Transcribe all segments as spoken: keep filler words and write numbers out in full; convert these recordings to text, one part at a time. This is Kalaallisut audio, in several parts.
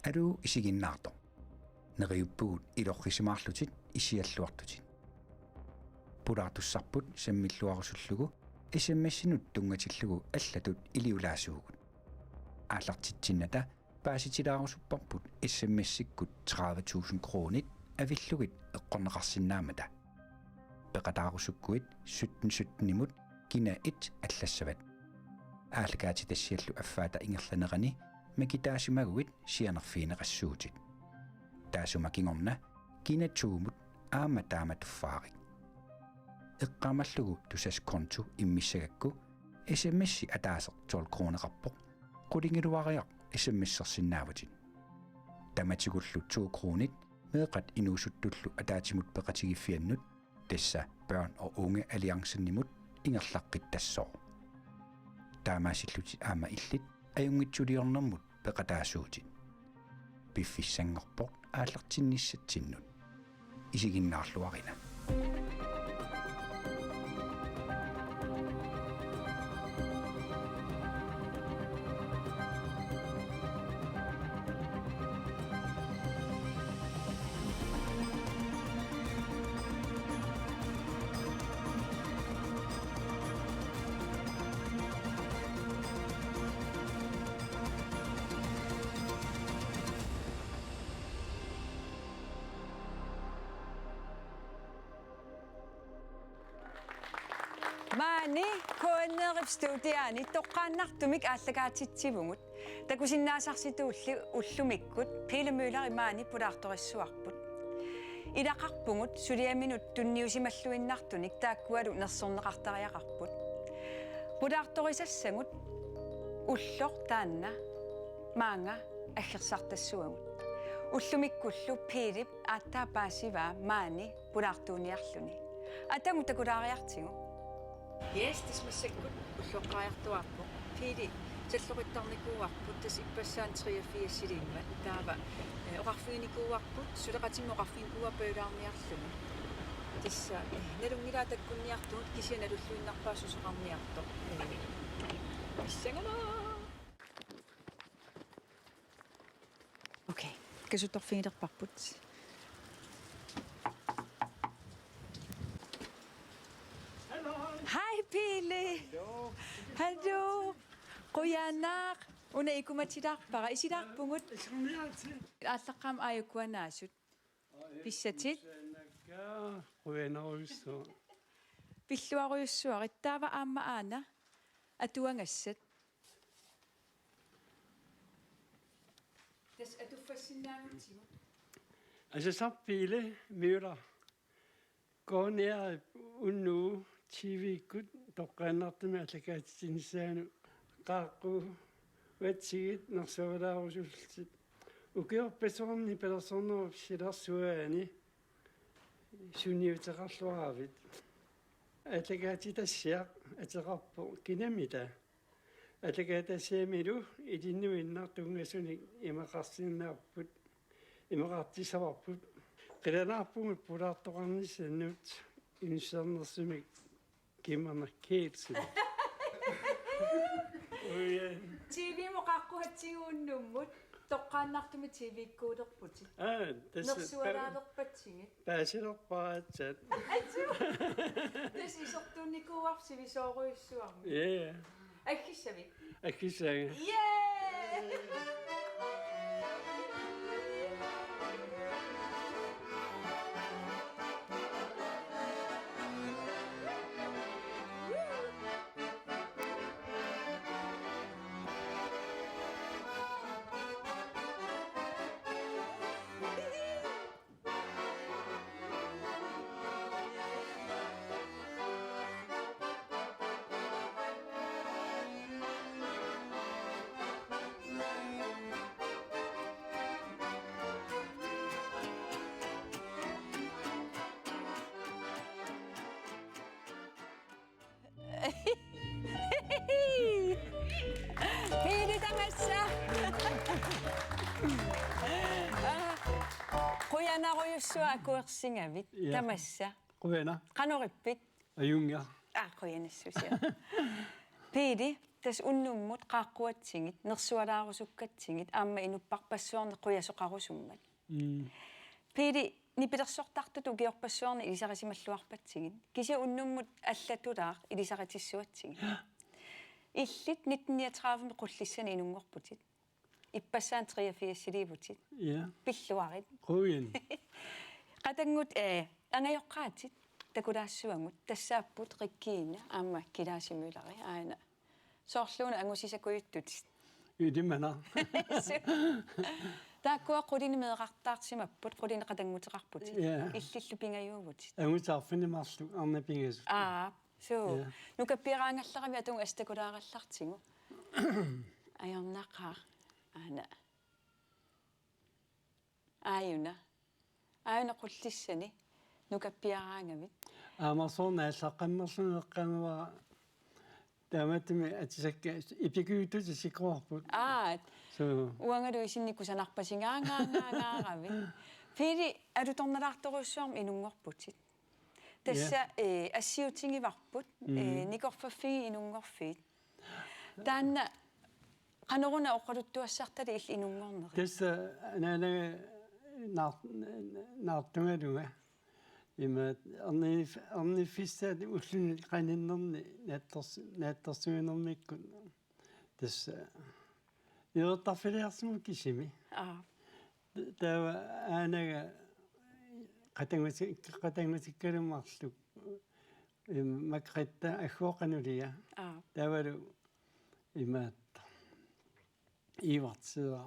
Aluu, isiginnaartoq. Neriuppugut ilorrisimaarlutit issialluartutit. Pulaartussarput sammilluarusullugu S M S-inut tunngatillugu allatut iliulaasuugut. Aallartitsinnata paasitilaarusupparput S M S-ikkut tredive tusind kronit avillugit eqqorneqarsinnaammata. Peqataarusukkuit sytten sytten-imut kina et allassavat. Aallakaatitassiallu affaata ingerlanerani makitaasimaguit sianerfigineqassuutit. Taassuma kingorna kina to-mut aamma taama tuffaarik. Eqqaamallugu Tusass konto immissagakku S M S-i ataaseq tolv kroneqarpoq. Qulingiluariaq S M S-ersinnaavutit. Tamatigullu to kronit meeqqat inuusuttullu ataatsimut peqatigiffiannut, tassa Børn og Unge Alliancen-imut, ingerlaqqittassooq. Taamaasillutit aamma illit ajunngitsuliornermut peqataasuutit. Piffissanngorpoq aallartinnissatsinnut. Isiginnaarluarina. Maani K N R-ip studiani toqqaannartumik aallakaatitsivugut. Takusinnaasarsiorlugit ullumikkut Pele Møller-i maani pulaartorissuarput. Ilaqarpugut suliaminut tunniusimalluinnartunik, taakkualu nersorneqartariaqarput. Pulaartorisassagut ulloq taanna maanga aggersartassavagut. Ullumikkullu Pelep aatsaat paasivaa maani pulaartuuniarluni. Atagu takulaariartigu. Yes, tassa massakkut ulloqqaartuaarpoq. Pele, talloqittarnikuuarput, tassa ippassaani treogfirsiliimmat. Taava, eh, oqarfiginikuuarput, suleqatima oqarfiginikuuarput pulaarniarluni. Tassa, eh, nalunngilaat takkunniartugut, kisianni nalulluinnarpaa susoqarniartoq. Eh, pissanganaq. Okay, qasutorfigilerparput. Hello. Hej, Pele. Hello. Hallo. Qujanaq. Una ikumatilaarpara. Isilaarpugut. Aallaqqaammut aajuku anaasut. Pissatit. Qujanarujussuaq. Pilluarujussuarit, taava aamma aana atuagassat. Tassa atuffassinnaanngitsugut. Asasarpiile miula. K N R-ip unnugu T V-kkut toqqaannartumik aallakaatitsinissaanut qaaqquatsigit nersoralaarusullutit. Ukiorpassuarni palersornerup silarsuaani sunniuteqarluaravit. Aallakaatitassiaq ateqarpoq kinamita. Aallakaatitassiamilu ilinnut innartuunngasunik imaqarsinnaapput, imaqartissavarput. Qilanaarpugut pulaartoqarnissannut inussarnersumik Kimmerner Kielsen. Uja. T V-mut qaaqquatsigut unnummut toqqaannartumik T V-kkuulerputit. Aa, tassa nersualaalerpatsigit. Paasilerpaatsat. Atsu. Tassa isertuunikuuarput sivisoorujussuarmik. Ja, ja. Aggissavit? Aggissaanga. Yay! Pele, tamassa. Qujanarujussuaq akuersingavit. Ja. Tamassa. Qujanaq. Qanorippit? Ajunngilaq. Aa, qujanassusia. Pele, Tassa unnummut qaaqquatsigit, nersualaarusukkatsigit, aamma inupparpassuarnik qujasoqarusummat. Mm. Piili nipilersortartutut ukiorpassuarni ilisarisimalluarpatsigit. Kisianni unnummut allatulaaq ilisaritissuatsigit. Illit nitten niogtredive-mi Qullissani inunngorputit. Ippassaani treogfirsiliivutit. Ja. Pilluarit. Qujan. Qatanngutsit, eh, angajoqqaatit, takulaassavagut, tassaapput Regina, aamma Kilaasi Mølleri, aana. Soorluuna angusisakujuttutit. Ilimanaq. Taakkua qulinik meerartaarsimapput, qulinik qatannguteqarputit. Ja. Illillu pingajuuvutit. Angutit arfineq-marluk arnat pingasut. Aa, suu. Ja. Nukappiaraangallarami atugut assut takulaarallartigu. Ajornaqaaq. Aana. Aajuna. Aajuna Qullissani nukappiaraangavit. Aamma soorlu allaqqammerluni eqqaamavara taamaattumik atisakkat ipikujuttutit isikkoqarput. Aat. Suu. Uangalu isinnik kusanarpasingaangaangaaravit. Piili alutornalaartorujussuarmik inunngorputit. Tassa, ja, eh, assiutigivarput, mm, eh, nikorfaffiit inunngorfiit. Taanna qanoruna oqaluttuassartali illit inunngornerit? Tassa anaanaga naar-, naartugalunga. Ima ernif-, erniffissaat ulluni qaninnerni naattors-, naatsorsuinermikkut. Tassa niuertarfiliarsimapput kisimi. Aa. Taava aanaga qatannguti-, qatanngutikkaluarluni. Im-, Margrethe agguaqqanulia. Aa. Taavalu imaattoq. Ivartsera.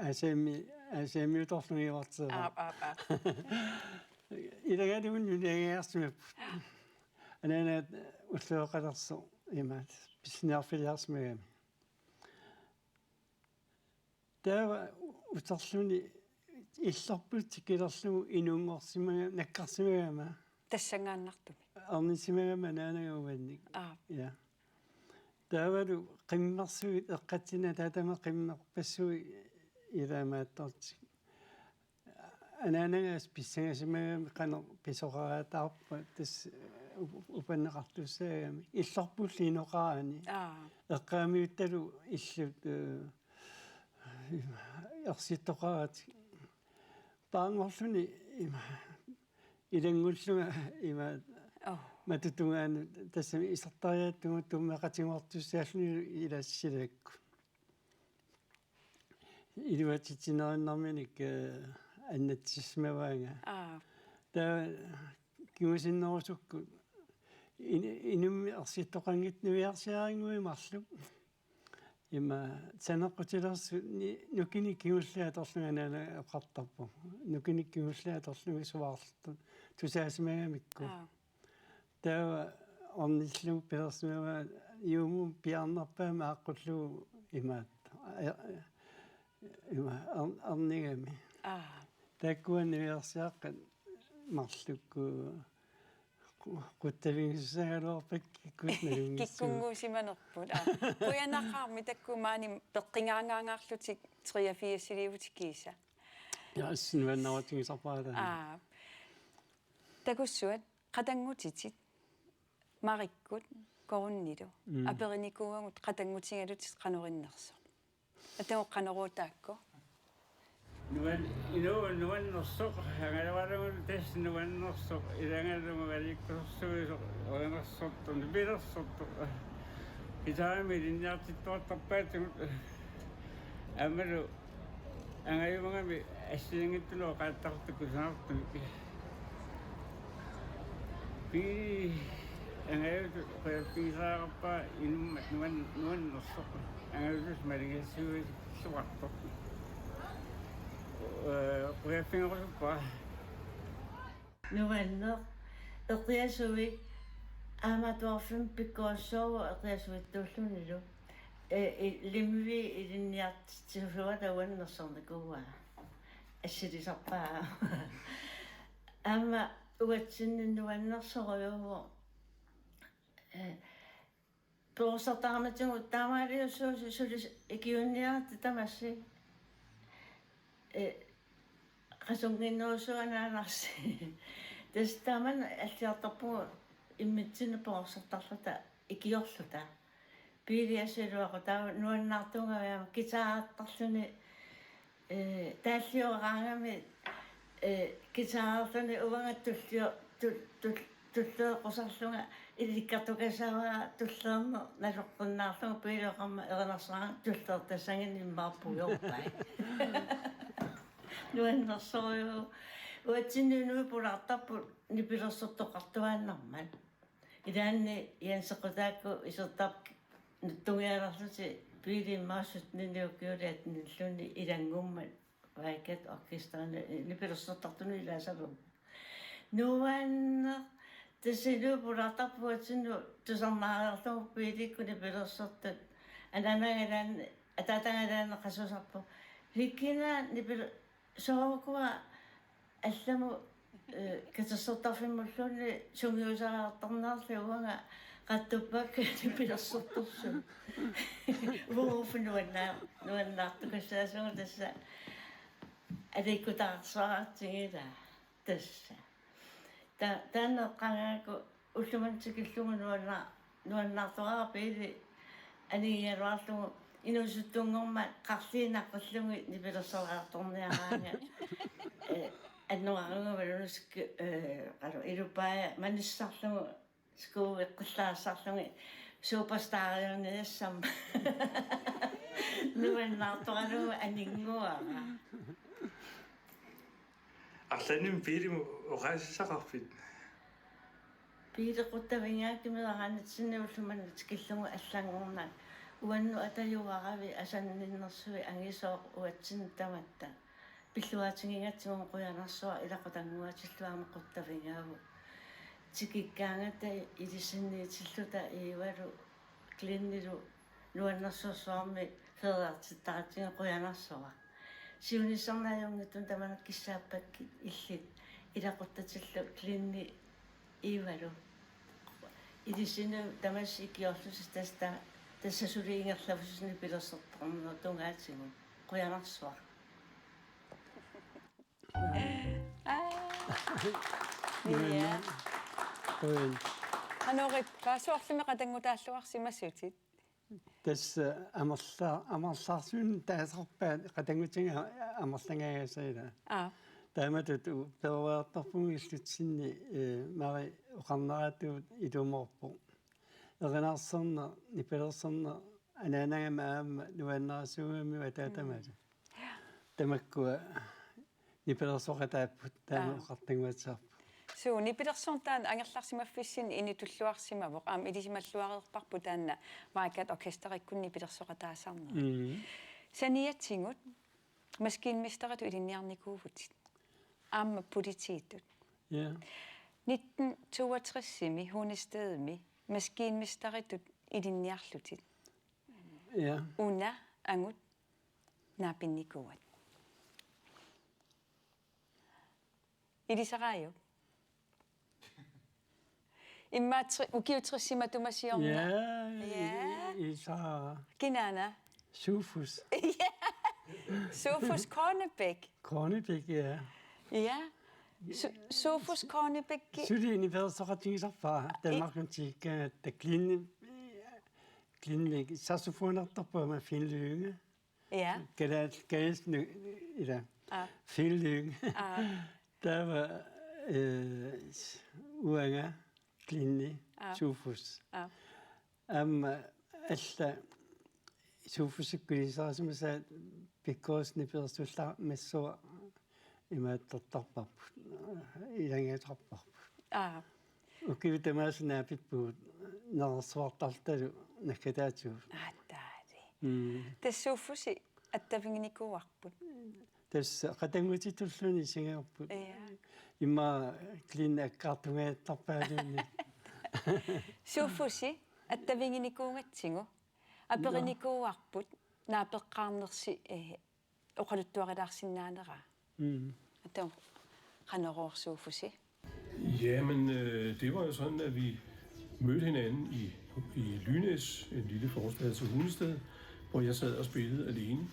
Asami, asamiutorlugu Ivartsera. Aap, aap, aap. Ilagalugu nunangaarsimapput. Anaanaga ulloqeqqalersoq imaattoq pisiniarfiliarsimagami. Taava uterluni illorput tikilerlugu inunngorsimaga-, nakkarsimagama. Tassanngaannartumik. Arnisimagama anaanaga uannik. Aa. Ja. Taavalu qimmersuit eqqatsinni ataatama qimmerpassuit ilaamaattortik. Anaanaga pissangasimagami qanoq pisoqaraataarpa tassa up-, upanneqartussaagami. Illorpulli inoqarani. Aa. Eqqaamiuttalu illut, eh, ersittoqaratik. Paarngorluni ima ilanngullunga ima, oh, matup tungaanut tassami isertariaattugut tummeqatigoortussaalluni ilassilakkut. Iluatsitsinerinnarminik, eh, annatsisimavaanga. Aa. Taava kingusinnerusukkut in-, inummik ersittoqanngitsoq niviarsiarinnguit marluk. Ima saneqqutilersut ni-, nukinnik kingulliit atorlugit anaanaga oqartarpoq. Nukinnik kingulliit atorlugit suaarluta tusaasimagamikku. Aa. Taava ornillugu pilersimavaa juumut piaarnerpaamik aaqqullugu imaattoq. Ima or-, ornigami. Aa. Taakkua niviarsiaqqat marlukkut qu-, quttavigisagaluarpakka kikkunnut nalunngissuugut. Kikkunnguusimanerput. Aa. Qujanaqaarmi taakku maani peqqinngaangaarlutik treogfirsiliivutit kiisa. Ja, assut nuannaarutigisarpara taanna. Aa. Takussuat. Qatanngutitit Marikkut Korunnilu. Mm. Aperinikuuagut qatanngutigalutit qanoq innersoq. Atagu qanoruutaakku. Nuan-, inu-, nuannersoq, angajoralugu tassa nuannersoq, ilagalugu alikkusersuisoq, erinarsortoq, nipilersortoq. Guitarimi ilinniartittuartarpaatigut. Aammalu angajumagami assigiinngitsunut oqaatsartakku sanartumik. Pii angajutut qujaffigisariaqarpara inummat nuan-, nuannersoq. Angajutut maligassiuisilluartoq. Ee, qujaffigerusuppara. Nuanneq eqiasuit aamma atuarfimmi pikkorissooruvoq eqiasuitsuullunilu. Ee, i-, Limvig ilinniartitsisuata uannersornikuuaa. Assilisarpaa. Aamma uatsinni nuannersorujuuvoq. Ee, Perorsartaramatigut taamaaliussuusi suli ikiuiniaratta tamassi. Ee, qasunnginnerussuannaanarsi. Tassa taamani alliartorpugut immitsinnut perorsartarluta ikiorluta. Piiliassiluaqu taava nuannaartungaviama guitarertarluni, eh, taallioraangami, eh, guitarerluni uanga tullio-, tul-, tul-, tulleeqqusarlunga ilikkartukasaavara tulleerneq naloqqinnaarlunga Piili oqarmat erinarsoraangat tulleertassanngimmat immaqa puigorpai. Nuannersorujuk. Uatsinnut inuit pulaartarput nipilersortoqartuaannarmat. Ilaanni Jensequtaakku isertarput nuttungialerlutik Piili immaqa syttenini ukiuliat nilluni ilanngummat Vaikat orkesterini nipilersortartunut ilaasalerput. Nuanneq, tassa inuit pulaartarput uatsinnut tusarnaareerlugu Piilikkut nipilersortut. Anaanaga ilaanni, ataataga ilaanni qasusarpoq: Hikina nipil-, soorukua allamut, eh, katersortarfimmulluunniit sungiusariartorniarlugit uanga qatsuppakka nipilersortorsuit. Uaguuffik nuanna-, nuannaartukassaasunga tassa aliikkutaarsuarartigilaa tassa. Ta-, taanna eqqaagakku ullumimut tikillugu nuanna-, nuannaartoraara Piili anigigaluarlugu inuusuttunngormat qarliinnaq qillugit nipilersorartorniaraangat. Eh, annoraruga valunusik, eh, qalu ilupaaja manissarlugu skuueqqillaassarlugit superstariuniassama. Nuannaartoralugu aninnguara. Arlaannik Piilimut oqaasissaqarpit? Piili quttavigaakka meeraanitsinni ullumimut tikillugu allanngornaq. Uannut atajuaravit asanninnersuvit angisooq uatsinnut tamatta. Pilluaatigigatsigu qujanarsuaq ilaqutannguatillu aamma quttavigaavoq. Tikikkaangata ilisinniitilluta Iivalu Glennilu nuannersorsuarmik feriartittaratsigu qujanarsuaq. Siunissarnaajunngittut tamanna kissaappakkit illit ilaquttatillu Glenni Iivalu. Ilisinut tamassi ikiorlusi tassa, tassa suli ingerlavusi nipilersortarnerup tungaatigut. Qujanarsuaq. Aa. Ja. Qujan. Qanoq ippa, soorlumi qatanngutaalluarsimasutit? Tassa amerla-, amerlaarsuunneq taasarpaat qatanngutiga amerlangaagassi ilaa. Aa. Taamatut u-, peroriartorpugut illutsinni, eh, Mari oqarneratut ilumoorpoq. Erinarsorneq, nipilersorneq, anaanagami aamma nuannersuugami ataatamalu. Mm. Tamakkua nipilersoqataapput taama. Aa. Oqartannguatsiarput. Suu, nipilersorneq taanna angerlarsimaffissinni initulluarsimavoq, aamma ilisimalluareerparput taanna Vaikat orkesterikkut nipilersoqataasarneq. Mm. Saniatigut maskinmesteritut ilinniarnikuuvutit. Aamma politiitut. Ja. Nitten toogtresimi Hundestedimi maskinmesteritut ilinniarlutit. Ja. Una angut naapinnikuuat. Ilisaraajuk? Immaqa tre-, ukiut tressit matuma siorna. Ja, ja. Ilisara. Kinaana? Sofus. Ja. Sofus Kornebæk. Kornebæk, ja. Ja. Su-, Sofus Kornebæk. Suli nipilersoqatigisarpara. Danmarkimut tikikkaangatta Glenni, Glenni saxofonertarput aamma Finn Lynge. Ja. Kalal-, kalaallisut ilaa. Aa. Finn Lynge. Aa. Taava, eh, uanga Glenni, aa, Sofus. Aa. Aamma alla Sofusikkut ilisarisimasaat pikkorissut nipilersullaarmissua imaattortarparput. Ilannguutarparput. Aa. Ukiut tamaasa naapippugut nerersuartarlutalu naggataatigut. Aatsaali. Mm. Tassa Sofusi attaviginikuuarput. Tassa qatanngutitulluni isigaarput. Ja. Immaqa Glenni akkaartungaattarpaaluunniit. Sofusi attaviginikuugatsigu aperinikuuarput naapeqqaarnersi, eh, oqaluttuarilaarsinnaaneraa. Mm. Ato, qanorooq Sofusi? Jamen, øh, det var jo sådan, at vi mødte hinanden i, i Lynæs, en lille forstad til Hundested, hvor jeg sad og spillede alene,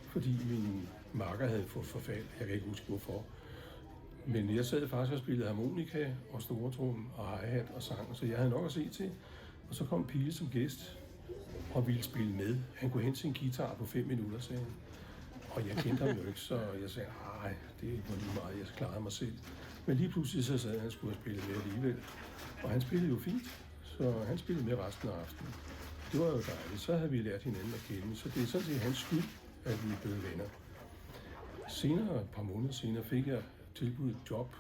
fordi min makker havde fået forfald. Jeg kan ikke huske, hvorfor. Men jeg sad faktisk og spillede harmonika og stortrum og hi-hat og sang, så jeg havde nok at se til. Og så kom Piili som gæst, Og ville spille med. Han kunne hente sin guitar på fem minutter, sagde han. Og jeg kendte ham jo ikke, så jeg sagde, nej, det var lige meget, jeg klarede mig selv. Men lige pludselig så sad han og skulle spille med alligevel. Og han spillede jo fint, så han spillede med resten af aftenen. Det var jo dejligt. Så havde vi lært hinanden at kende, så det er sådan set hans skyld, at vi er blevet venner. Senere, et par måneder senere, fik jeg tilbudt et job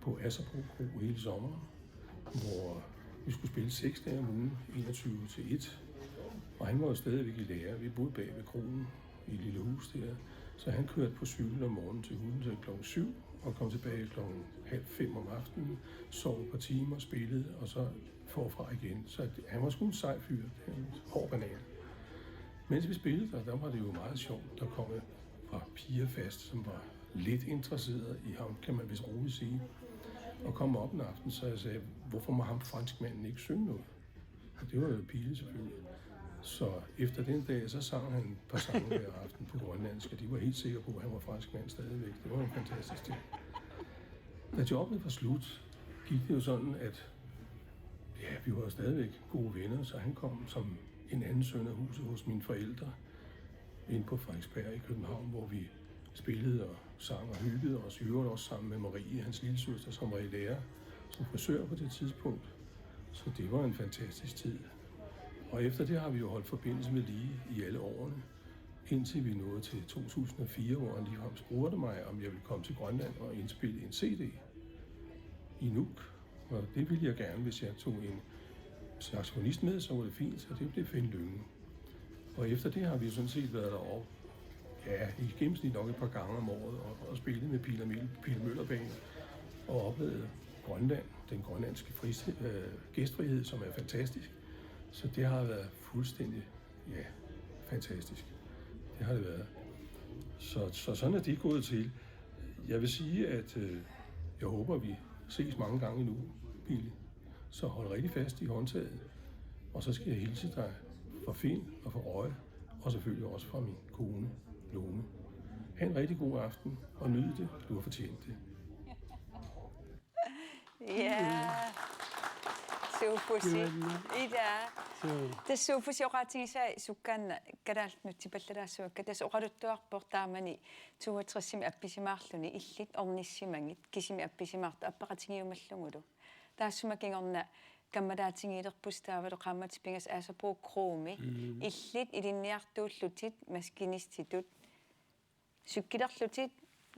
på Asserbo Kro hele sommeren, hvor vi skulle spille seks dage om ugen, enogtyve til et. Og han var jo stadigvæk i lære. Vi boede bag ved kroen i et lille hus der. Så han kørte på cykel om morgenen til Hundested klokken syv og kom tilbage klokken halv fem om aftenen, sov et par timer, spillede, og så forfra igen. Så det, han var sgu en sej fyr. Det er en hård banan. Mens vi spillede der, der var det jo meget sjovt. Der kom et par piger fast, som var lidt interesseret i ham, kan man vist roligt sige. Og kom op en aften, så jeg sagde, hvorfor må ham franskmanden ikke synge noget? Og det var jo pinligt selvfølgelig. Så efter den dag, så sang han et par sange hver aften på grønlandsk, og de var helt sikre på, at han var franskmand stadigvæk. Det var en fantastisk ting. Da jobbet var slut, gik det jo sådan, at ja, vi var jo stadigvæk gode venner, så han kom som en anden søn af huset hos mine forældre ind på Frederiksberg i København, hvor vi spillede og sang og hyggede os, i øvrigt også sammen med Marie, hans lillesøster, som var i lære som frisør på det tidspunkt. Så det var en fantastisk tid. Og efter det har vi jo holdt forbindelse med lige i alle årene, indtil vi nåede til to tusind og fire, hvor han ligefrem spurgte mig, om jeg ville komme til Grønland og indspille en C D i Nuuk. Og det ville jeg gerne, hvis jeg tog en saxofonist med, så var det fint, så det blev Finn Lynge. Og efter det har vi sådan set været deroppe, ja, i gennemsnit nok et par gange om året, og, og spillet med Peter Møl-, Peter Møller Band, og oplevet Grønland, den grønlandske fris-, øh, gæstfrihed, som er fantastisk. Så det har været fuldstændig, ja, fantastisk. Det har det været. Så, så sådan er det gået til. Jeg vil sige, at øh, jeg håber, vi ses mange gange endnu, Pili. Så hold rigtig fast i håndtaget, og så skal jeg hilse dig fra Finn og fra Roy, og selvfølgelig også fra min kone, Lone. Ha' en rigtig god aften, og nyd det. Du har fortjent det. Ja. Suuffusi. Kivanna. Ila. Suu. Tassa Suuffusi oqaatigisai sukkaannaq kalaallit nutsipallalaassuakka, tassa oqaluttuarpoq taamani toogtresimi appisimaarluni, illit ornissimagit kisimi appisimaartut appaqatigiumallugulu. Taassuma kingorna kammalaatigilerpusi taavalu qaammatit pingasut Asserbo Kromi. Illit ilinniartuullutit maskinistitut. Sukkilerlutit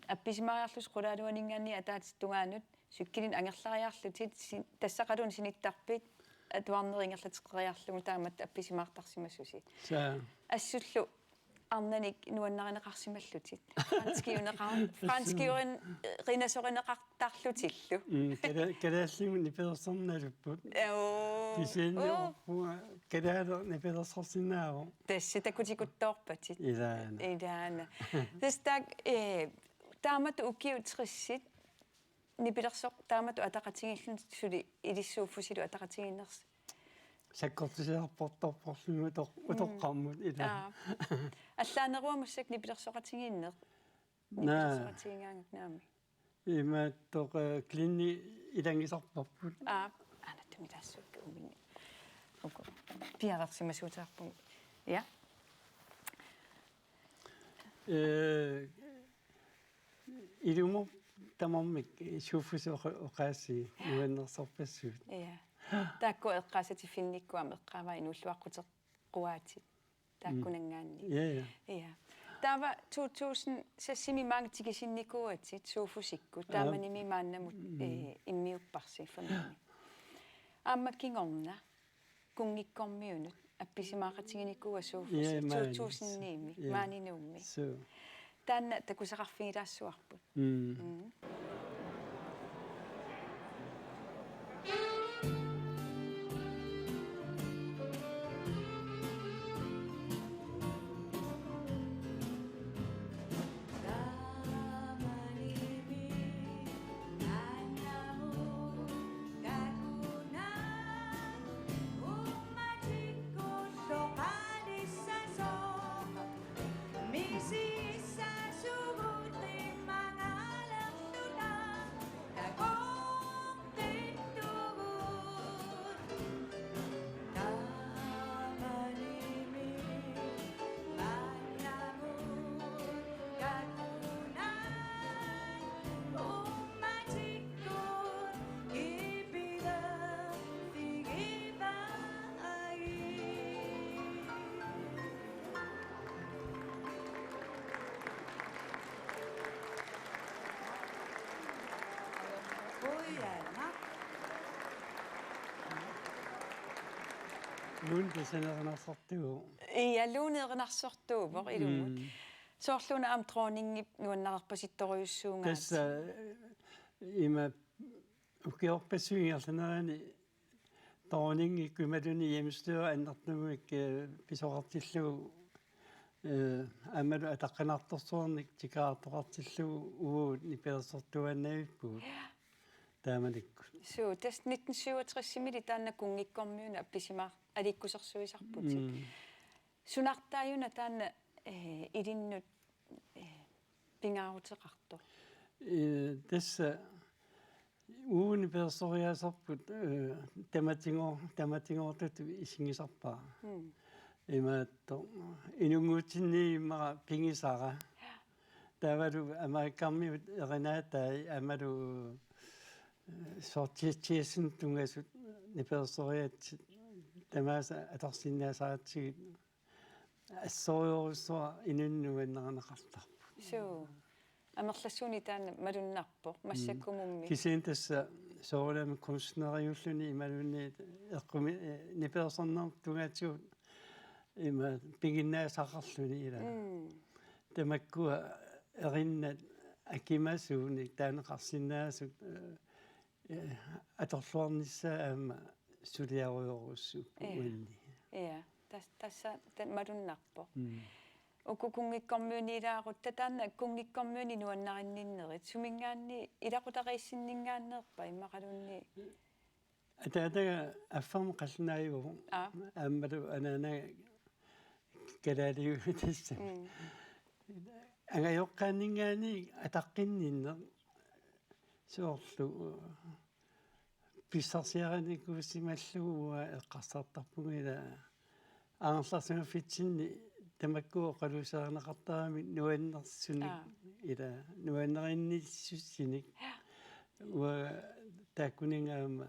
appisimaariarlusi qulaaluaninngaanniit ataatsip tungaanut, sukkilinik angerlariarlutit, sin-, tassaqaluunniit sinittarpit atuarnerit ingerlateqqeriarlugu taamatut appisimaartarsimasusi. Saa. Assullu arnanik nuannarineqarsimallutit. Franskiuneqar-, franskiurin-, rinasorineqartarlutillu. Mm, kala-, kalaallimut nipilersornalupput. Oo. Kisianni orpunga kalaaleq nipilersorsinnaavoq. Tassa takutikuttoorpatit. Ilaana. Ilaana. Tassa taak, eh, taamatut ukiut tressit nipilersoq taamatut ataqatigiilluni suli ilissi Suuffusilu ataqatigiinnersi. Sakkortusiarportorporluni utoq-, utoqqarmut ilaana. Aa. Allaaneruvoq massakkut nipilersoqatigiinneq. Naa. Nipilersoqatigigaangak naamik. Imaattoq, eh, Glenni ilagisarparput. Aa, anattumitaassuakka uminni. Uku. Piareersimasuuteqarpugut. Ja. Eh, ilumut tamarmik Suuffusi oqa-, oqaasii nuannersorpassuit. Ja. Taakku eqqaasatit Finnikkut aamma eqqaavai inuulluaqquteqquaatit. Taakkunanngaanniit. Ja, ja. Ja. Taava to tusind seksimi maanga tikisinnikuuatit Suuffusikkut. Taamanimi maannamut, eh, immiupparsi familie. Aamma kingorna kunngikkormiunut appisimaaqatiginikuua Suuffusi. Ja, maani. To tusind ni-mi, ja. Maani Nuummi. Suu. Taanna takusaqarfigilaassuarput. Mm. Mm. Lone tassa erinarsortuuvoq. Ja, Lone erinarsortuuvoq ilumut. Mm. Soorluuna aamma dronningip nuannarerpasittorujussuugaat. Tassa, eh, ima ukiorpassuit ingerlanerini dronningikkut imaluunniit hjemmestyret annertuumik, eh, pisoqartillugu, eh, aammalu ataqqinartorsuarnik tikeraartoqartillugu uagut nipilersortuaannavippugut. Ja. Taamanikkut. Suu, tassa nitten syvogtres-imili taanna kunngikkormiuna appisimaar-, aliikkusersuisarputit. Mm. Sunartaajuna taanna, eh, ilinnut, eh, pingaaruteqartoq? Eh, tassa uagut nipilersoriaaserput, eh, tamatigoor-, tamatigoortutut isigisarpara. Mm. Imaattoq, inunnguutsinni immaqa pigisara. Ja. Taavalu Amerikkarmiut erinaatai aammalu, eh, soorlu T S T S-inut tungaasut nipilersoriaatsit tamaasa atorsinnaasaratsigit assorujussuaq inunnut nuannarineqartarput. Suu. Amerlasuunik taanna malunnarpoq, mm, massakkumummi. Kisianni tassa soorunami kunstneriulluni imaluunniit eqqumi-, eh, nipilersornermut tungaatigut ima piginnaasaqarluni ilaa. Mm. Tamakkua erinnat akimasuunik taaneqarsinnaasut, eh, eh, atorluarnissaat aamma suliarujorujussuupput. Ja. Uanni. Ja, tas-, tassa ta-, malunnarpoq. Mm. Uku kunngikkormiunit ilaarutta, taanna kunngikkormiunik nuannarinninnerit, suminngaanniit ilaqutariissinninngaanneerpa immaqaluunniit? Ataataga affarmik qallunaajuvoq. Aa. Aammalu anaanaga kalaaliuvoq tassami. Mm. Angajoqqaanninngaanniit ataqqinninneq soorlu pissarsiarinikuusimallugu uanga eqqarsartarpunga ilaa Angerlarsimaffittsinni tamakku oqaluuserineqartaramik nuannersunik, aa, ilaa nuannerinnissussinik. Ja. Uanga taakkuninnga aamma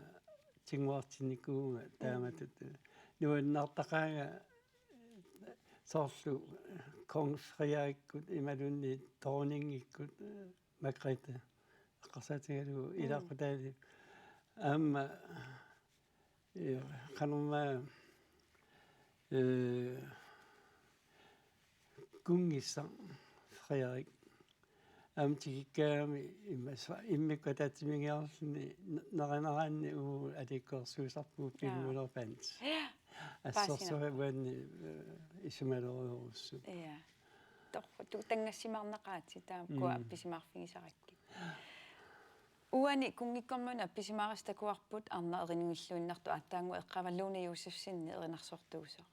tiguartinnikuuvunga taamatut. Mm. Nuannaartaqaanga soorlu Kong Frederikkut imaluunniit dronningikkut, eh, Margrethe eqqarsaatigalugu, mm, ilaqutaali aamma, eh, qanormaa, eh, kunngissaq Frederik aamma tikikkaangami immaqa immikkut ataatsimiinngilluinnarluni n-, nerineranni uagut aliikkusersuisarpugut, ja, Pimmulerpans. Ja. Assorsuaq, paasinerpoq, uanni, eh, isumalerujorujussuuvoq. Ja. Tor-, tu-, tanngassimaarnaqaatit taakkua, mm, appisimaarfigisarakkit. Uani kunngikkormiunit appisimaarissat takuarput arnaq erinngilluinnartoq aatsaannguaq eqqaavara Lone Josefsenip erinarsortuusoq.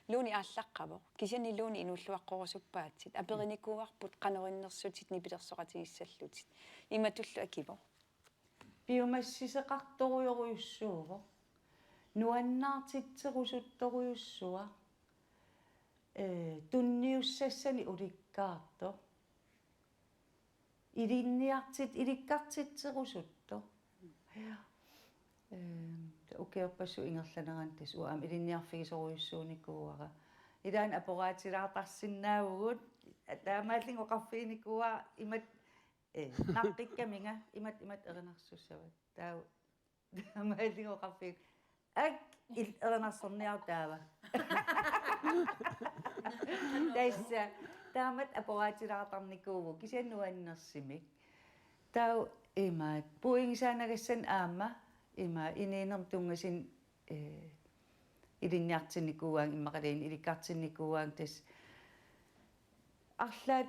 Lone aallaqqavoq. Kisianni Lone inuulluaqqorusuppaatit. Aperinikuuarput qanoq innersutit nipilersoqatigissallutit. Imatullu akivoq: piumassiseqartorujorujussuuvoq. Nuannaartitserusuttorujussuaq. Eh, tunniussassanik ulikkaartoq. Ilinniartit-, ilikkartitserusuttoq. Ja. Ehm, ukiorpassuit ingerlaneranni tassa uanga aamma ilinniarfigisorujussuunikuuara. Ilaanni apporaatilaartarsinnaavugut, taamaalillunga oqarfiginikuuara imatut, eh, naqqikkaminga, imatut, imatut erinarsussavat. Taava taamaalillunga oqarfigaara: Ak, il-, erinarsorniaruk taava. Tassa, taamatut apporaatilaartarnikuuvugut, kisianni nuannersumik. Taava imaattoq, puinngisaannagassannik aamma, ima inuunermut tunngasumik, eh, ilinniartinnikuuaannga, immaqaluunniit ilikkartinnikuuaannga, tassa arlaat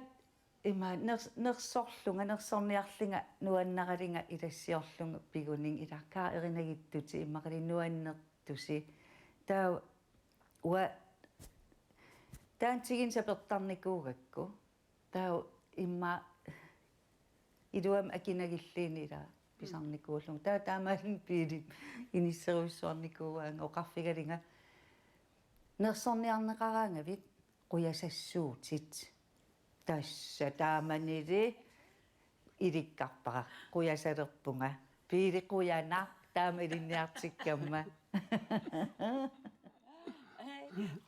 ima ners-, nersorlunga, nersorniarlunga, nuannaralunga ilassiorlunga piguninnga, ilaa, kaa erinagittutit immaqaluunniit nuannertusi. Taava uanga taanna tigunik sapertarnikuugakku. Taava immaqa iluamik akunagilluunniit, ilaa, pisarnikuullunga. Taava taamaalillunga biilimi inisserujussuarnikuuaannga oqarfigalunga: Nersorniarneqaraangavit, qujasassuutit. Tassa taamanili ilikkarpara, qujasalerpunga. Biili, qujanaq, taama ilinniartikkamma.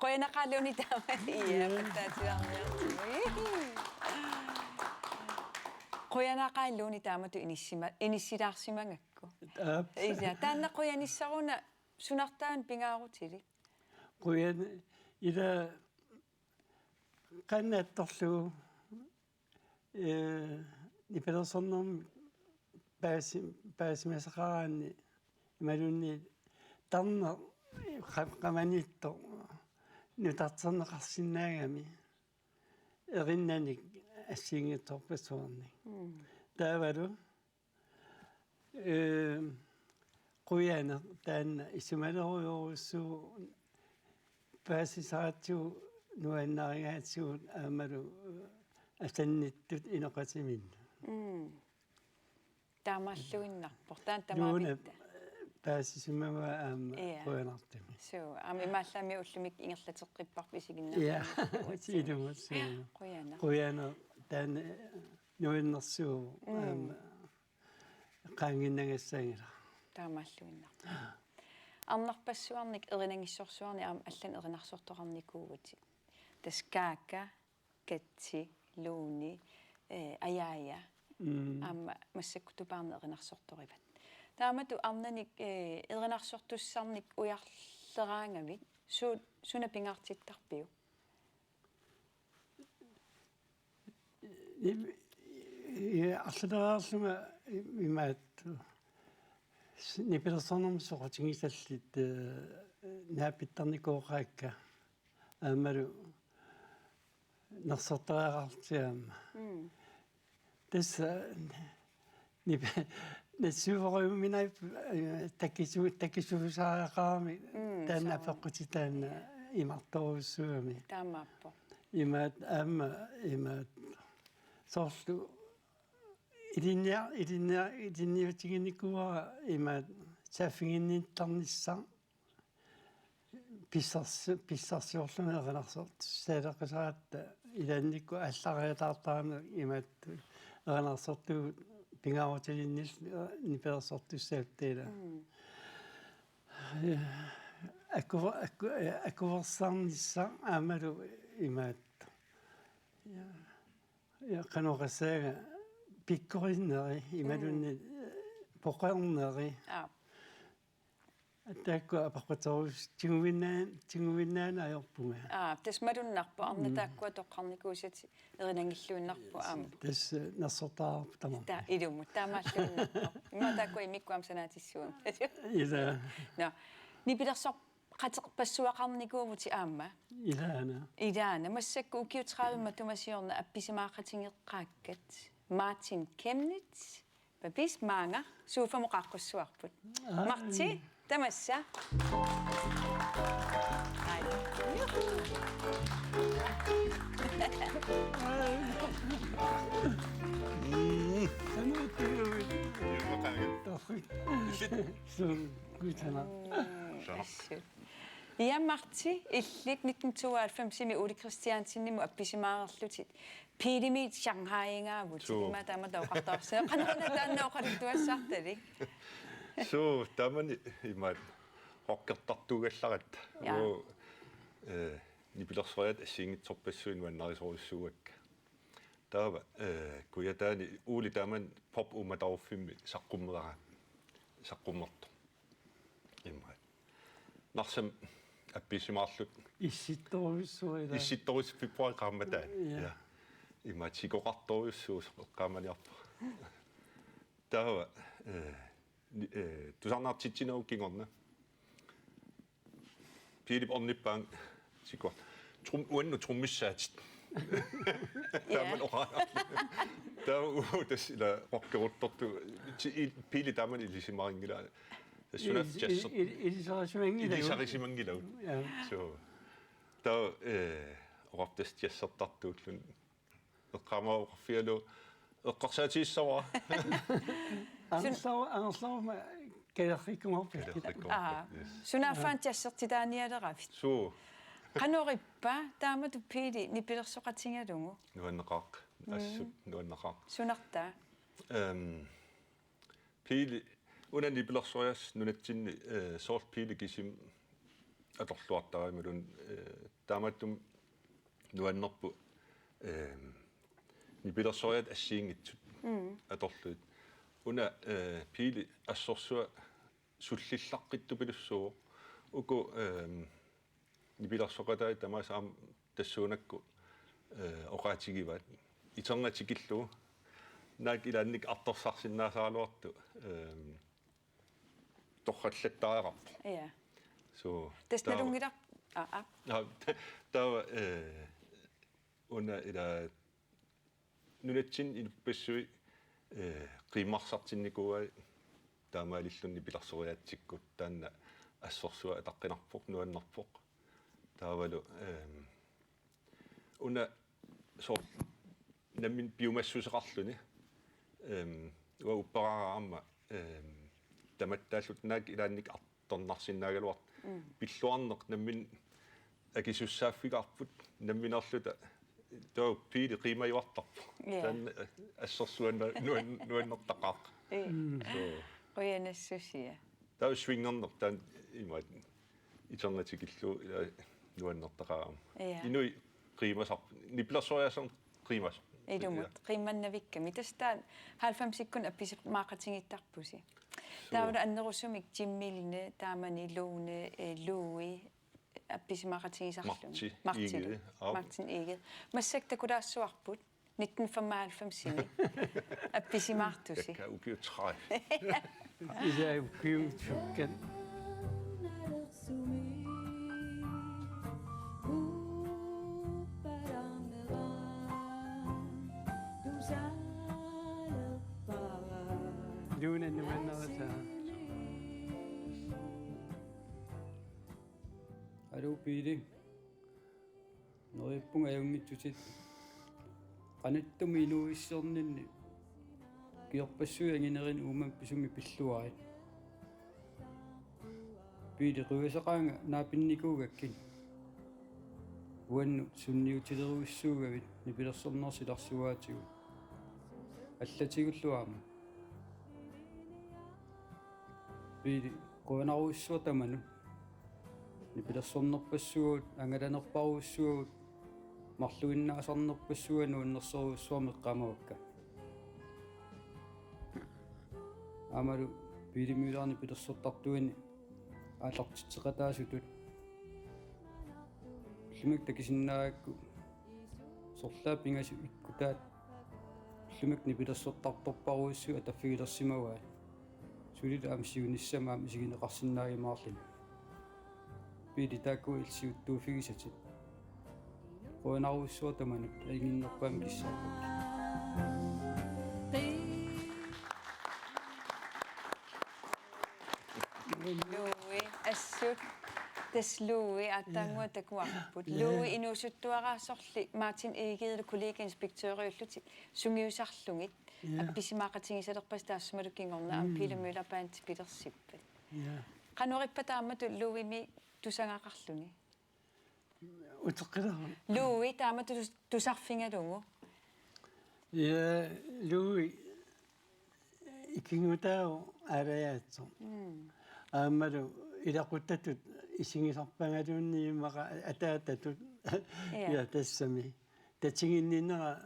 Qujanaqaaq Lone taama, ja, pattaatilaarniartigu. Qujanaqaaq Lone taamatut inissima-, inissilaarsimagakku. Aap. Ja, taanna qujanissaruna, sunartaanna pingaarutilik? Qujan-, ila qanoq attorlugu, ee, nipilersornermi paasi-, paasimasaqaraanni imaluunniit tarneq qa-, qamaniittoq nutarterneqarsinnaagami erinnanik assigiinngitsorpassuarnik. Mm. Taavalu, ee, qujanaq taanna isumalerujorujussuuvoq paasisaratsigu nuannarigaatigut aammalu asannittut inoqatiminnut. Mm. Taamaalluinnarpoq. Taanna Nuuna tamavitta. Paasisimavaa aamma Ja. qujanartumik. Suu, aamma imaallaammi ullumi ingerlateqqipparput isiginnaartumik. Ja, ilumut suu. Qujanaq. Qujanaq taanna nuannersuuvoq Mm. aamma qaanginnagassagila. Taamaalluinnarpoq. Arnarpassuarnik erinagissorsuarnik aamma allanut erinarsortoqarnikuuvutit. Tassa Kaaka, Katsi, Luuni, ee, Ajaja. Mm. Aamma massakkut Tupaarneq erinarsortorivat. Taamatut arnanik, ee, erinarsortussarnik ujarleraangavit su-, suna pingaartittarpiuk? Im-, i-, arlaleriarlunga im-, imaattoq. S-, nipilersornermut soqutigisallit, ee, naapittarnikooqaakka. Aammalu nersortariaqarlutik aamma. Mm. Tassa, ee, nip-, nassiuerujuminaippoq, ee, takisu-, takisuusariaqarami Mm, taanna suu. apeqqutit taanna imartorujussuugami. Taamaappoq. Imaat aamma, imaat soorlu ilinnia-, ilinnia-, ilinniutiginikuuara imaat saaffiginnittarnissaq pissarsi-, pissarsiorluni erinarsortussaaleqisaratta ilaannikkut aallariataartarami imaattoq erinarsortugut pingaarutilinnillu nipilersortussaapput ila. Mm. Ee, aku-, aku-, ee, akuersarnissaq aammalu imaattoq. Ja. Ja, qanoq oqassaaga pikkorinneri, imaluunniit, Mm. ee, poqorneri. Aap. Taakku apeqquterus tiguinnaan-, tiguinnaaneq ajorpunga. Aap, tassa malunnarpoq, arnat Mm. taakkua toqqarnikuusatit erinagilluinnarput aamma. Tassa nersortariaqarpoq tamarmik. Ta-, ilumut, taamaalluinnarpoq. Immaqa taakkua immikkut aamma sanaatissuummata. Ila. Nå, nipilersoq- qateqpassuaqarnikuuvutit aamma. Ilaana. Ilaana. Massakkut ukiut tredive matuma siorna appisimaaqatigeqqaakkat. Martin Chemnitz, Papis maanga, sofamut qaaqqussuarput. Aa. Marti, tamassa. Ai. Juhu. Mm. Sanaa tujuit. Juhu, qaangiupput. Sun kuitana. Mm, Sharp. Assut. Ja, Marti, illit nitten tooghalvfemsimi Ole Kristiansenimut appisimaarerlutit Piilimit Shanghaigaavut. Suu. Ima taama tooqartarsi. Qanoq una taanna oqaluttuassartalik? Suu, taamani imaat rockertartuugallaratta. Ja. Uu, eh, nipilersoriaatsit assigiinngitsorpassuit nuannarisorujussuuakka. Taava, eh, Kujataani Ole taamani pop uummataruffimmi saqqummerara. Saqqummertoq. Imaat. Narsami appisimaarluta. Issittorujussuaq ila. Issittorujussuaq februaarip qaammataa. Ja. Ja. Imaat sikoqartorujussuusoq eqqaamaniarpara. Taava, eh, ni-, eh, tusarnaartitsinerup kingorna. Piilip ornippaanga sikuat. Trum-, uannut trummissaatit. Ja. Taamani oqaannarluni. Taava uu tassa ila rockeruttortoq. Ti-, il-, Piili taamani ilisimarinngilaat. Tassa sunaaffa Il-, il-, jazzert-, il-, ilisarisimanngilagut. Ilisarisimanngilagut. Ja. Suu. Taava, eh, oqarpoq tassa jazzertartuulluni. Eqqaamavara oqarfigalugu eqqarsaatigissavara. Angerlaru-, angerlaruma kalerrikkumaarpit. Kalerrikkumaarpit, Aa. Yes. Sunaaffa jazzertitaanialeraavit? Suu. Qanoq ippa, taamatut Piili nipilersoqatigalugu? Nuanneqaaq. Mm. Assut nuanneqaaq. Sunartaa? Ehm, Piili, una nipilersoriaaseq nunatsinni, eh, soorlu Piili kisimi atorluartaralugu, eh, taamaattumik nuannerpoq, eh, nipilersoriaaseq assigiinngitsut Mm. atorlugit. Una, eh, Piili assorsuaq sullillaqqittupillugu uku, eh, nipilersoqataat tamaasa aamma tassuunakkut, eh, oqaatigivaat. Iternatikillugu naak ilaannik artorsarsinnaasaraluartut, ehm, torrallattariaqarpoq. Ja. So, tassa taava nalunngilaq-, aa, aa. Aa, ta-, taava, eh, una ila nunatsinni inuppassuit, eh, qiimmarsartinnikuuai taamaalilluni nipilersoriaatsikkut taanna assorsuaq ataqqinarpoq, nuannerpoq. Taavalu, ehm, una soorlu nammineq piumassuseqarluni. Ehm, uanga upperaara aamma, ehm, tamattaalluta naak ilaannik artornarsinnaagaluartut. Mm. Pilluarneq nammineq akisussaaffigaarput nammineerluta taava Piili qiimajuartarpoq. Ja. Taanna assorsuaq nuan-, nuannertaqaaq. Ee. Mm. So. Qujanassusia. Taava swingerneq taanna imaat iternatikillugu ila nuannertaqaaq. Ja. Inuit qiimasarput. Nipilersoriaaseq qiimasarput. Ilumut. Ja. Qiimmannavikkami. Tassa taanna halvfemsikkut appisimaaqatigiittarpusi. So. Taavalu annerusumik Jimmy Lynge, taamani Lone, eh, Louis, appisimaaqatigisarluni. Marti Martin. Egede. Aap. Martin Egede. Massakkut takulaassuarput. Nitten femoghalvfemsimi appisimaartusi. Takka ukiut tredive. Ila ukiut sukkat. Lone nuannerisa. Aluu, Piili. Neriuppunga ajunngitsutit. Qanittumi inuuissiorninni ukiorpassuit anginerini uummamut pisumik pilluarit. Piili, qiviassaqaanga naapinnikuugakkit. Uannut sunniutilerujussuugavit nipilersorneq silarsuaatigut. Allatigullu aamma. Piili, qujanarujussuaq tamanut. Nipilersornerpassuagut, angalanerparujussuagut, marluinnaasarnerpassuagut nuannersorujussuarmik eqqaamavakka. Aammalu Piili Møller nipilersortartuini aallartitseqataasutut. Ullumi takusinnaagakku sorlaat pingasut ikkutaat ullumi nipilersortartorparujussuit ataffigilersimavaat. Sulilu aamma siunissami aamma isigineqarsinnaagimaarluni. Piili, taakku illit siuttuuffigisatit. Qujanarujussuaq tamanut, ajunnginnerpaamik kissaarput. Louis, assut. Tassa Louis, aatsaannguaq takuarput. Ja. Louis, inuusuttuaraasorli Martin Egedelu kollegieinspektøriullutit sungiusarlugit. Ja. Appisimaaqatigisalerpasi taassumalu kingorna aamma Mm. Piili Møller Band pilersippat. Ja. Qanoq ippa taamatut Louisimi tusagaqarluni? Uteqqilaaruk. Louis taamatut tus-, tusarfigalugu. Ja, Louis ikinngutaavoq aalajaatsoq. Mm. Aammalu ilaquttatut isigisarpagaluunniit immaqa ataatatut. Ja. Ja, tassami. Tatiginninnerat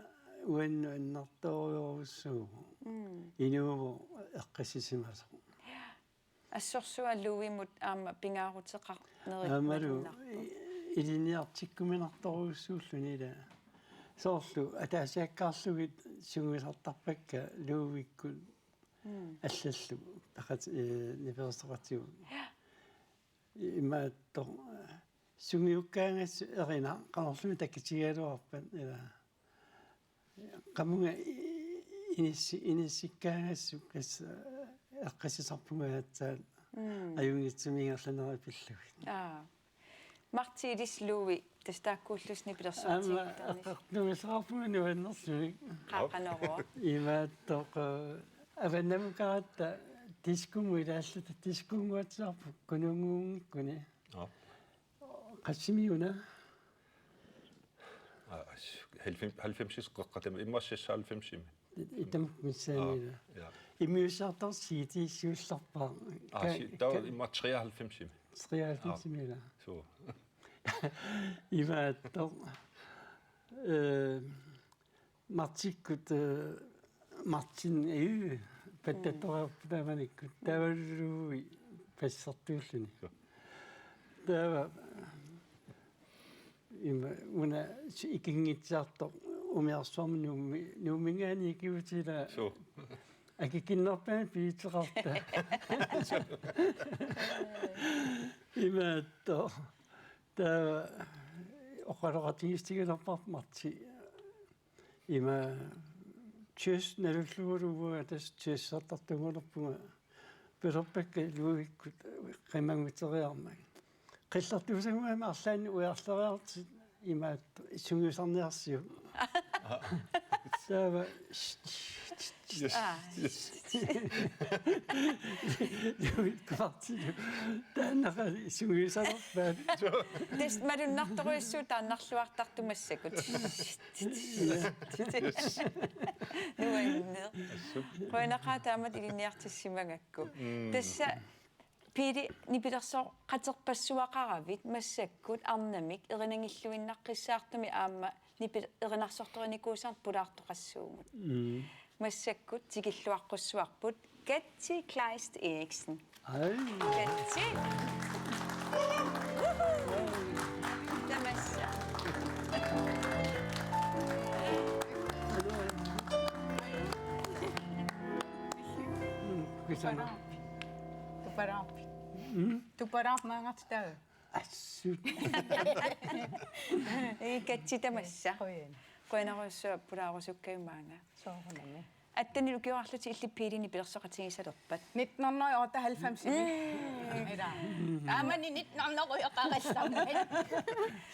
uannut annertoorujussuuvoq. Mm. Inuuvoq eqqissisimasoq. Ja. Assorsuaq Louisimut aamma pingaaruteqarnerit Aammalu malunnarpoq. I-, ilinniartikkuminartorujussuulluni ila. Soorlu ataasiakkaarlugit sungiusartarpakka Louisikkut Mm. allallu peqat-, eh, nipilersoqatigut. Ja. Imaattoq, eh, sungiukkaangassuk erinaq qanorluunniit takitigigaluarpat ila. Qamunga i-, inissi-, inissikkaangassuk kas-, eqqissisarpunga aatsaat Mm. ajunngitsumik ingerlanerit pillugit. Aa. Martin, ilissi Louis, tassa taakkuullusi Aamma nipilersortigittaarnissat. Eqqartugassaqarpunga nuannersumik. Qaaqanoruo. Imaattoq, avannamukaratta diskomut ilaallata diskonnguatsiarput Kununnguunngikkuni. Aa. Qassimi una? Aa, as-, halvfems, halvfemsimi qeqqatami, immaqa seksoghalvfemsimi. Itam missaaniila. Aa, ja. Immiussisartoq C D siullerpaaq. Aa, Ka-, si-, taava ka-, immaqa treoghalvfemsimi. Treoghalvfemsimiila. Aa, suu. Imaattoq. Eh, Martikkut, eh, Martin, eh, pattattoqarpoq taamanikkut. Taavalu Louis passertuulluni. Taava Ima una si-, ikinngitsaartoq umiarsuarmi Nuummi-, Nuumminngaanniit ikiuutila. Suu. Akikinnerpaamik piitseqarta. Imaattoq. Taava oqaloqatigiissutigilerparput Marti. Ima tysk nalullugu uanga tassa tyskertartuugaluarpunga pilerpakka Ludvikkut qimannguteriarmat. Qillertuusaguami arlaannik ujarleriarlutit imaattoq sungiusarniarsiuk. Taava Yes. Aa. Yes. Ludvik Martilu. Taannaqa sungiusalerpaat. Tassa malunnartorujussuuvoq taannarluartartut massakkut. Yes. Nuanneq. Qujanaqaaq taamatut ilinniartissimagakku. Mm. Tassa Piili nipilersoqaterpassuaqaravit massakkut arnamik erinangilluinnaqqissaartumik aamma nipil-, erinarsortorinikuusarneq pulaartoqassuugut. Mm. Massakkut tikilluaqqussuarput Katja Kleist Eriksen. Ai. Katja. Tamassa. Kisana. Tuparaappi. Mm? Tuparaappi maangartitaava. Assut. Ii, Katja tamassa. Qujan. Qujanarujussuaq pulaarusukkajumaanga. Soorunami. Attenilu ukiorarlutit illit Piili nipilersoqatigisalerpat. Nitten hundrede og otteoghalvfems. Mm. Ila. Taamani nitten hundrede og oqarallarmat.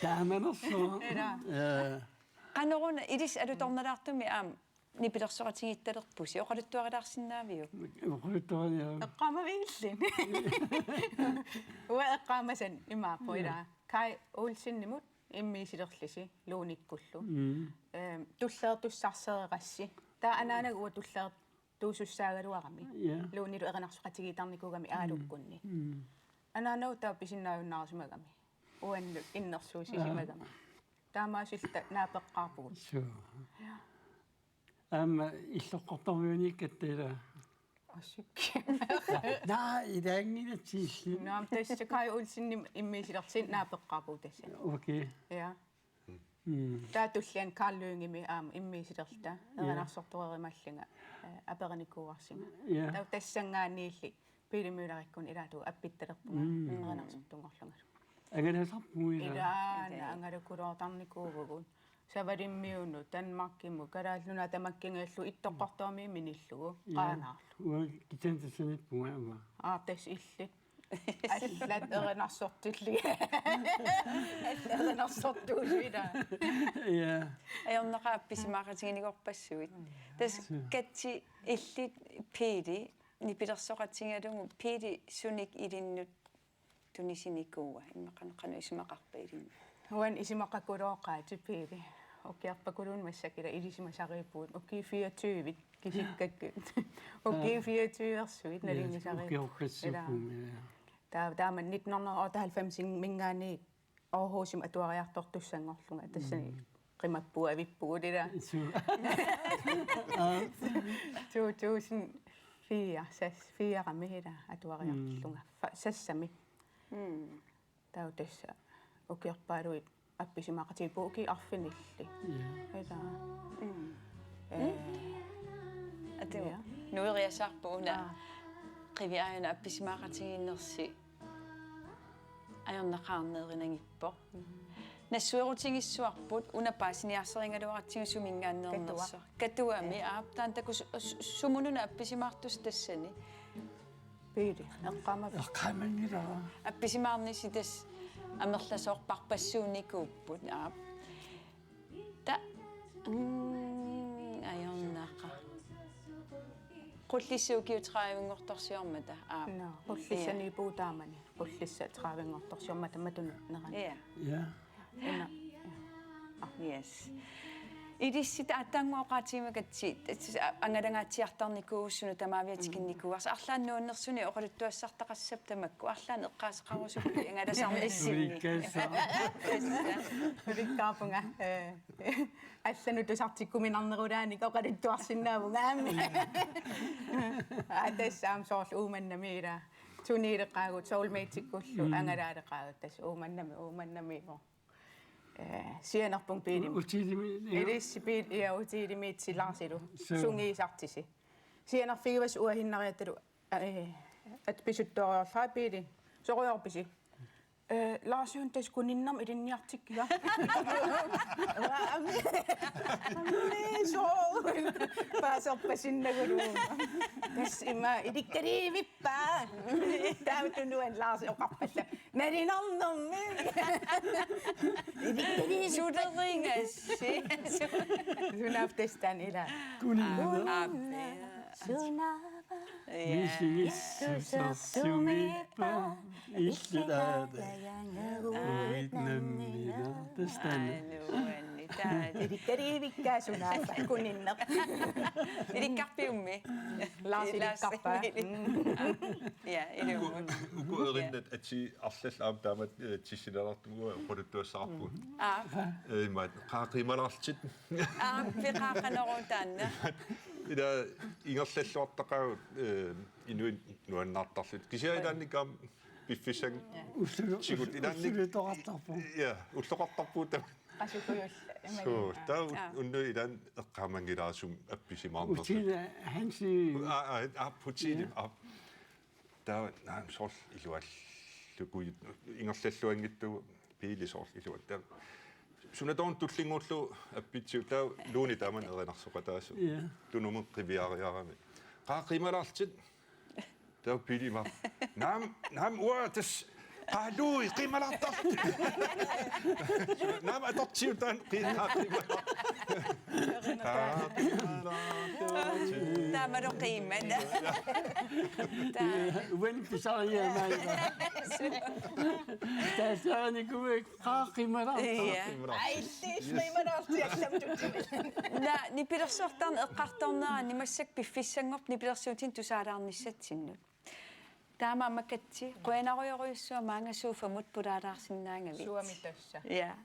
Taamanersoq. Ila. Ja. Qanoruna ilissi alutornalaartumik aamma nipilersoqatigiittalerpusi, oqaluttuarilaarsinnaaviuk? Oqaluttuarilaar-. Eqqaamavigillit? Uanga eqqaamasani imaappoq. Ja. Ila Kaj Olsenimut immiisilerlusi Luunikkullu. Mm. Ehm, tulleertussarsereerassi. Taava anaanaga uanga tulleertuusussaagaluarami. Ja. Luunilu erinarsoqatigiittarnikuugami Aalukkunni. Mm. Anaanaga taava pisinnaajunnaarusimagami. Uannut innersuussisimagami. Aa. Taamaasilluta naapeqqaarpugut. Suu. Ja. Aamma illoqqortormiunikkatta ila. Assut. Naa, ilaanngilaq tiilli. Naam, tassa Kaj Olsenimut immiisilerlusi naapeqqaarpugut tassa. Okay. Ja. Mm. Taava tulliani Karl Lyngemi aamma immiisilerluta. Ja. Erinarsortoreerimallunga, eh, aperinikuuarsinga. Ja. Taava tassanngaanniilli Piili Møllerikkut ilaatigut appittalerpunga. Mm. Erinarsortunngorlungalu. Angalasarpugut ila. Ilaana. Ila. Angalakuluutarnikuuvugut. Savalimmiunut, Danmarkimut, Kalaallit Nunaat tamakkiingalu Ittoqqortoormiit minillugu. Ja. Qaanaarlu. Uanga kisianni tassaniippunga aamma. Aa, tassa illit. Allat erinarsortillugit. Allat erinarsortuusut ila. Ja. Ajornaqaaq appisimaaqatiginikuuarpassuit. Tassa Katja illit Piili nipilersoqatigalugu Piili sunik ilinnut tunisinikuua, immaqa qanoq isumaqarpa ilinnut? Uani isumaqakulooqaat Piili. Ukiorpakuluunniit massakkut ila ilisimasariippugut. Ukiut fireogtyve kisikkakkut. Ukiut fireogtyve-ersuit nalunngisariippugut. Ukiorpassuupput, ila. Taa-, taama nitten hundrede og otteoghalvfems-iminngaanniit Aarhusimi atuariartortussanngorlunga tassani. Mm. Qimappugut avippugut ila. Suu. Aa. To tusind fire, seks, fire-mi ila atuariartorlunga. Mm. Fa-, seksimi. Mm. Taava tassa ukiorpaaluit appisimaaqatigiippugut ukiut arfinillit. Ja. Ila. Mm. Eh. Atu, ja. Nueriasaarpoq una. Aa. Qiviaajuna appisimaaqatigiinnersi ajornaqaaq erinagippoq. Mm. Nassuerutigissavarput una paasiniarsarigaluaratsigu suminngaanneernersoq. Katua. Katuami. Ja. Aap, taanna takuss-, s-, sumununa appisimaartusi tassani. Piili, eqqaama-. Eqqaamanngilaq. Appisimaarnisi tassa amerlasoorpassuunnikuupput, aap. Ta-, mm, ajornaqaaq. Qullissat ukiut tredive-nngortorsiormata, aap. Nå, Qullissaniippugut taamani. Qullissat tredive-nngortorsiormata matunerani. Ja. Ja. Una. Yes. Ilissi aatsaannguaq oqaatigimmakkit, angalangaatsiartarnikuuvugut, suna tamaviat tikinnikuuarsi. Arlaannik nuannersunik oqaluttuassartaqassappat tamakku. Arlaannik eqqaaseqarusuppit angalasarnissinni. Ulikkaasa. Ulikkaarpunga. Eh, allanut tusartikkuminarnerulaanik oqaluttuarsinnaavunga aamma. Aa, tassa aamma soorlu Uummannami ila. Tunileqaagut, Soulmatekkullu, mm, angalaaleqaagut tassa Uummannami, Uummannami. Eh, sianerpunga Biilimi. Hotelimi, ja. Ilissi Biil-, ja, hotelimiitsi Larsilu. Suu. Sungiusartisi. Sianerfigivassaq uahinnariatalu, eh, at pisuttooriorlaa Biili. Sorujoorpisi? Eh, Lars Jørgen, tassa kuninnermik ilinniartikkiga. Aamma. Aamma, soo. Paaserpasinnagulu. Tassa ima ilikkaliivippa. Taava tunuani Lars oqarpallaa: Nalinarnermi. Ilikkaliivippa. Sulerigassi. Sunaaffa tassa taanna ila. Kuninnermik. Aap. Sunaava. Ja. Misissusersumiippa. Illilaatajangaruit nammineq. Tassa taanna. Aa, nuanni taali. Ilikkaliivikkaa sunaaffa kuninnermik. Ilikkarpiummi? Lars ilikkarpaa. Lars. Mm. Ja, ilumut. Uku, uku erinnat atii arlallit aamma taamatut, eh, tissinalaartumik oqaluttuassavarput. Aa. Eh, imaat, qaaqimalaarlutit. Aa, peqaaqaneru taanna. Ila ingerlalluartaqaagut, eh, inuit nuannaartarlutik. Kisianni ilaanni aamma piffissaq. Ullu-, tigut ilaanni ullutoqartarpoq. Ja, ulloqartarpugut taama. Qasukujulla. Suu, taava. Aa. Unnuit ilaanni eqqaamanngilara sumut appisimaarnersoq. Hotel Hansi. Aa, aa, aa, hotel, ja. Aa. Taava, naamik, soorlu iluallugu ingerlalluanngitsugut, Biili soorlu iluat. Taava suna taanna tullinnguullugu appitsivoq, taava Lone taamani erinarsoqataassaaq. Ja. Tunumut qiviariarami. Qaaqimalaarlutit. Taava Biili ima: Naamik, naamik, uanga tassa qaalui qimalaartarlutit. Naamik, atortiutaan qi-, qaaqimalaarlutit. Qaaqimalaarlutit. Taamalu qiimmat. Taa. Uani pisariaamai. Taassaanikuuik qaaqimalaartarlutit. Ja. Qaaqimalaarlutit. Ai, tis, qimalaarlutit allamut tutsimallani. Naa, nipilersortarneq eqqartornerani massakkut piffissanngorpat nipilersuutinik tusaalaarnissatsinnut. Taama aamma Katsi, qujanarujorujussuaq maanga sofamut pulaalaarsinnaagavit. Suami tassa. Ja.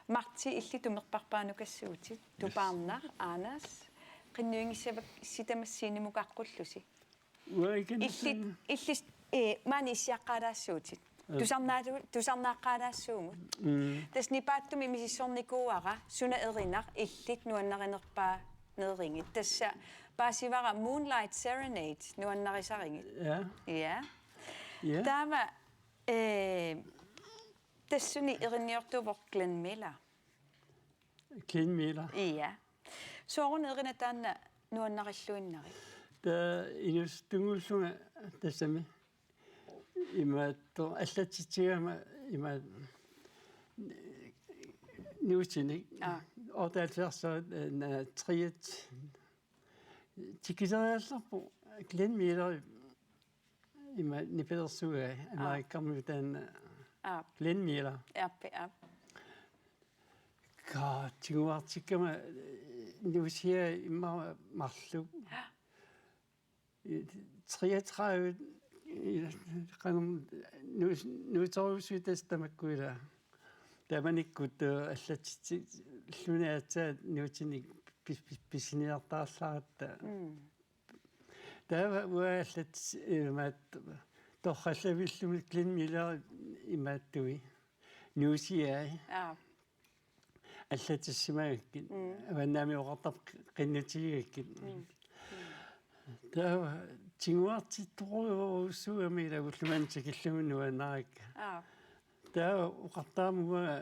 Marti, illit tumerparpaanukassuutit. Yes. Tupaarnaq, Anders. Qinnuigissavakka sitamassiinimukaaqqullusi. Uaikan. Illit, illit, eh, maani issiaqqaalaassuutit. Ja. Tusarnaalu-, tusarnaaqqaalaassuugut. Mm. Tassa nipaattumi misissornikuuara suna erinaq illit nuannarinerpaa- nerigit. Tassa paasivara Moonlight Serenade nuannarisarigit. Ja. Ja. Ja. Taava, eh, tassunga erinniortuuvoq Glenn Miller. Glenn Miller. Ja. Sooruna erinaq taanna nuannarilluinnari? Taava inuusuttunnguullunga tassami. Imaattoq allatitsigama imaat nuutinik. Aa. Otteoghalvfjerds, eh, na-, triet. Tikileriallarpoq Glenn Miller ima nipilersugai. Aa. Amerikkarmiut taanna. Aa. Glenn Miller. Aap, aap. Kaa, tiguartikkama, eh, nuusiai immaqa marluk. Aa. Treogtredive, eh, qanum-, nuus-, nuuterujussuit tassa tamakku ila. Taamanikkut, eh, allatitsi-, -lluni aatsaat nuutinik pis-, pis-, pisiniartaallaratta. Mm. Taava uanga allat-, eh, imaat torrallavillumi Glenn Miller imaattui. Nuusiai. Aa. Allatissimagakkit. Mm. Avannaami oqartarpoq qinnutigigakkit. Mm. Mm. Taava tiguartittorujussuugami ila ulloq manna tikillugu nuannarakka. Aa. Taava oqartarama uanga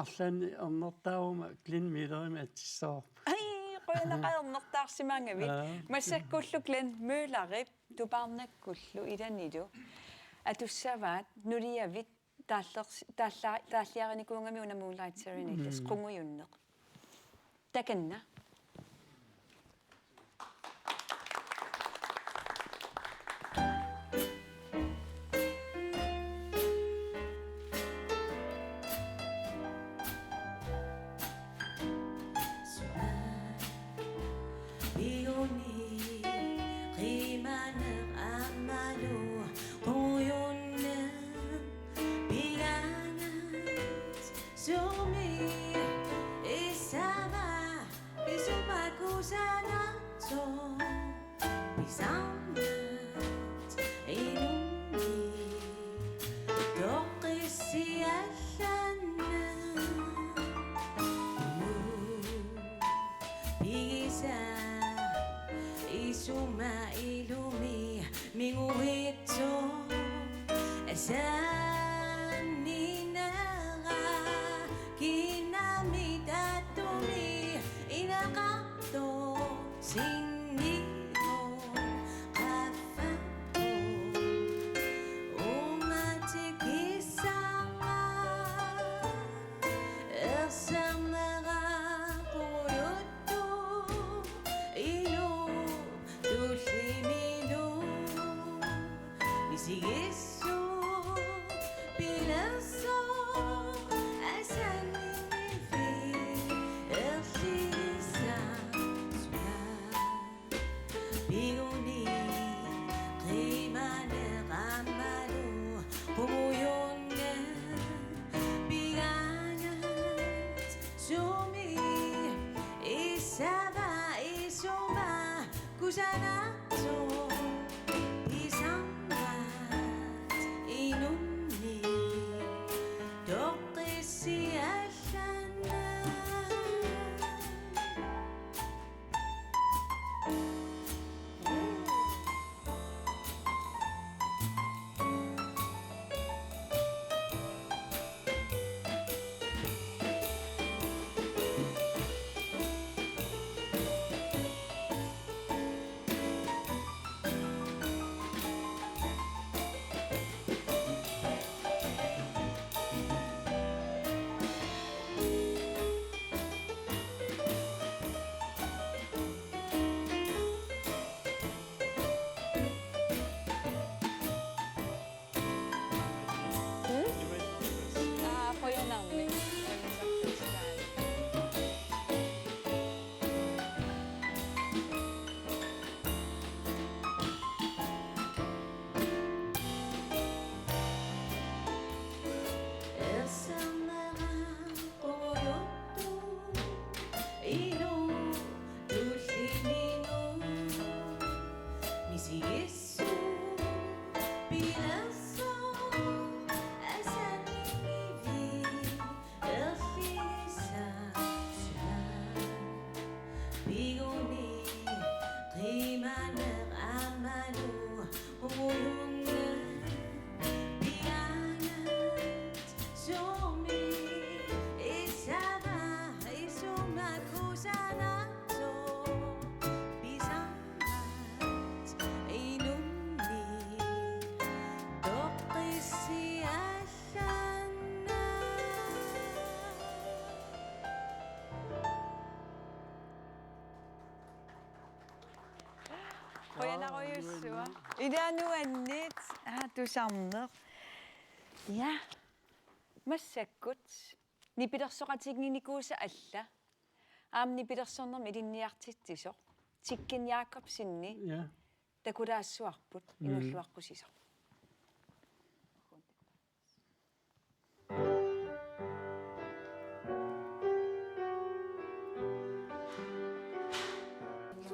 arlaannik ernertaaruma Glenn Millerimik atissavarput. Ai, qujanaqaaq ernertaarsimaagavit. Aa. Massakkullu Glenn Millerip tupaarnakkullu ilanilu atussavaat nuliavit taallers-, taalla-, taalliarinikuugami una Moonlight Serenade, tassa. Mm. Qungujunneq. Takanna. Piuni qimaneq aammalu qujunneq pigaangat sumi issama isumakusanartoq pisarnat inunnik toqqissiallanneq. Isuma ilumi minguitsoq asanninera kinami tattumi inaqartoq sinnilu qaffattoq uummatikissama ersernera qujuttoq inuup tullimilu misigissoq pilersoq asanninniviit erligissaaq suna. Piguni qimaneq aammalu qungujunneq pigaangat sumi isava isuma kusanartoq pisarmat inunnik toqqissiallanneq. Aa, qujanarmi. Ersernera qujuttoq inuup tullimilu misigissoq pilersoq asanninniviit erligissaaq suna. Piguni qimaneq aammalu qungujunneq pigaangat sumi isava isuma kusanartoq pisarmat inunnik toqqissiallanneq. Qujanarujussuaq. Ilaa nuanneq, aa, tusarneq. Ja. Massakkut nipilersoqatiginikuusa alla. Aamma nipilersornermi ilinniartitsisoq Tikken Jakobsenip. Ja. Takulaassuarput. Mm. Inuulluaqqusisoq.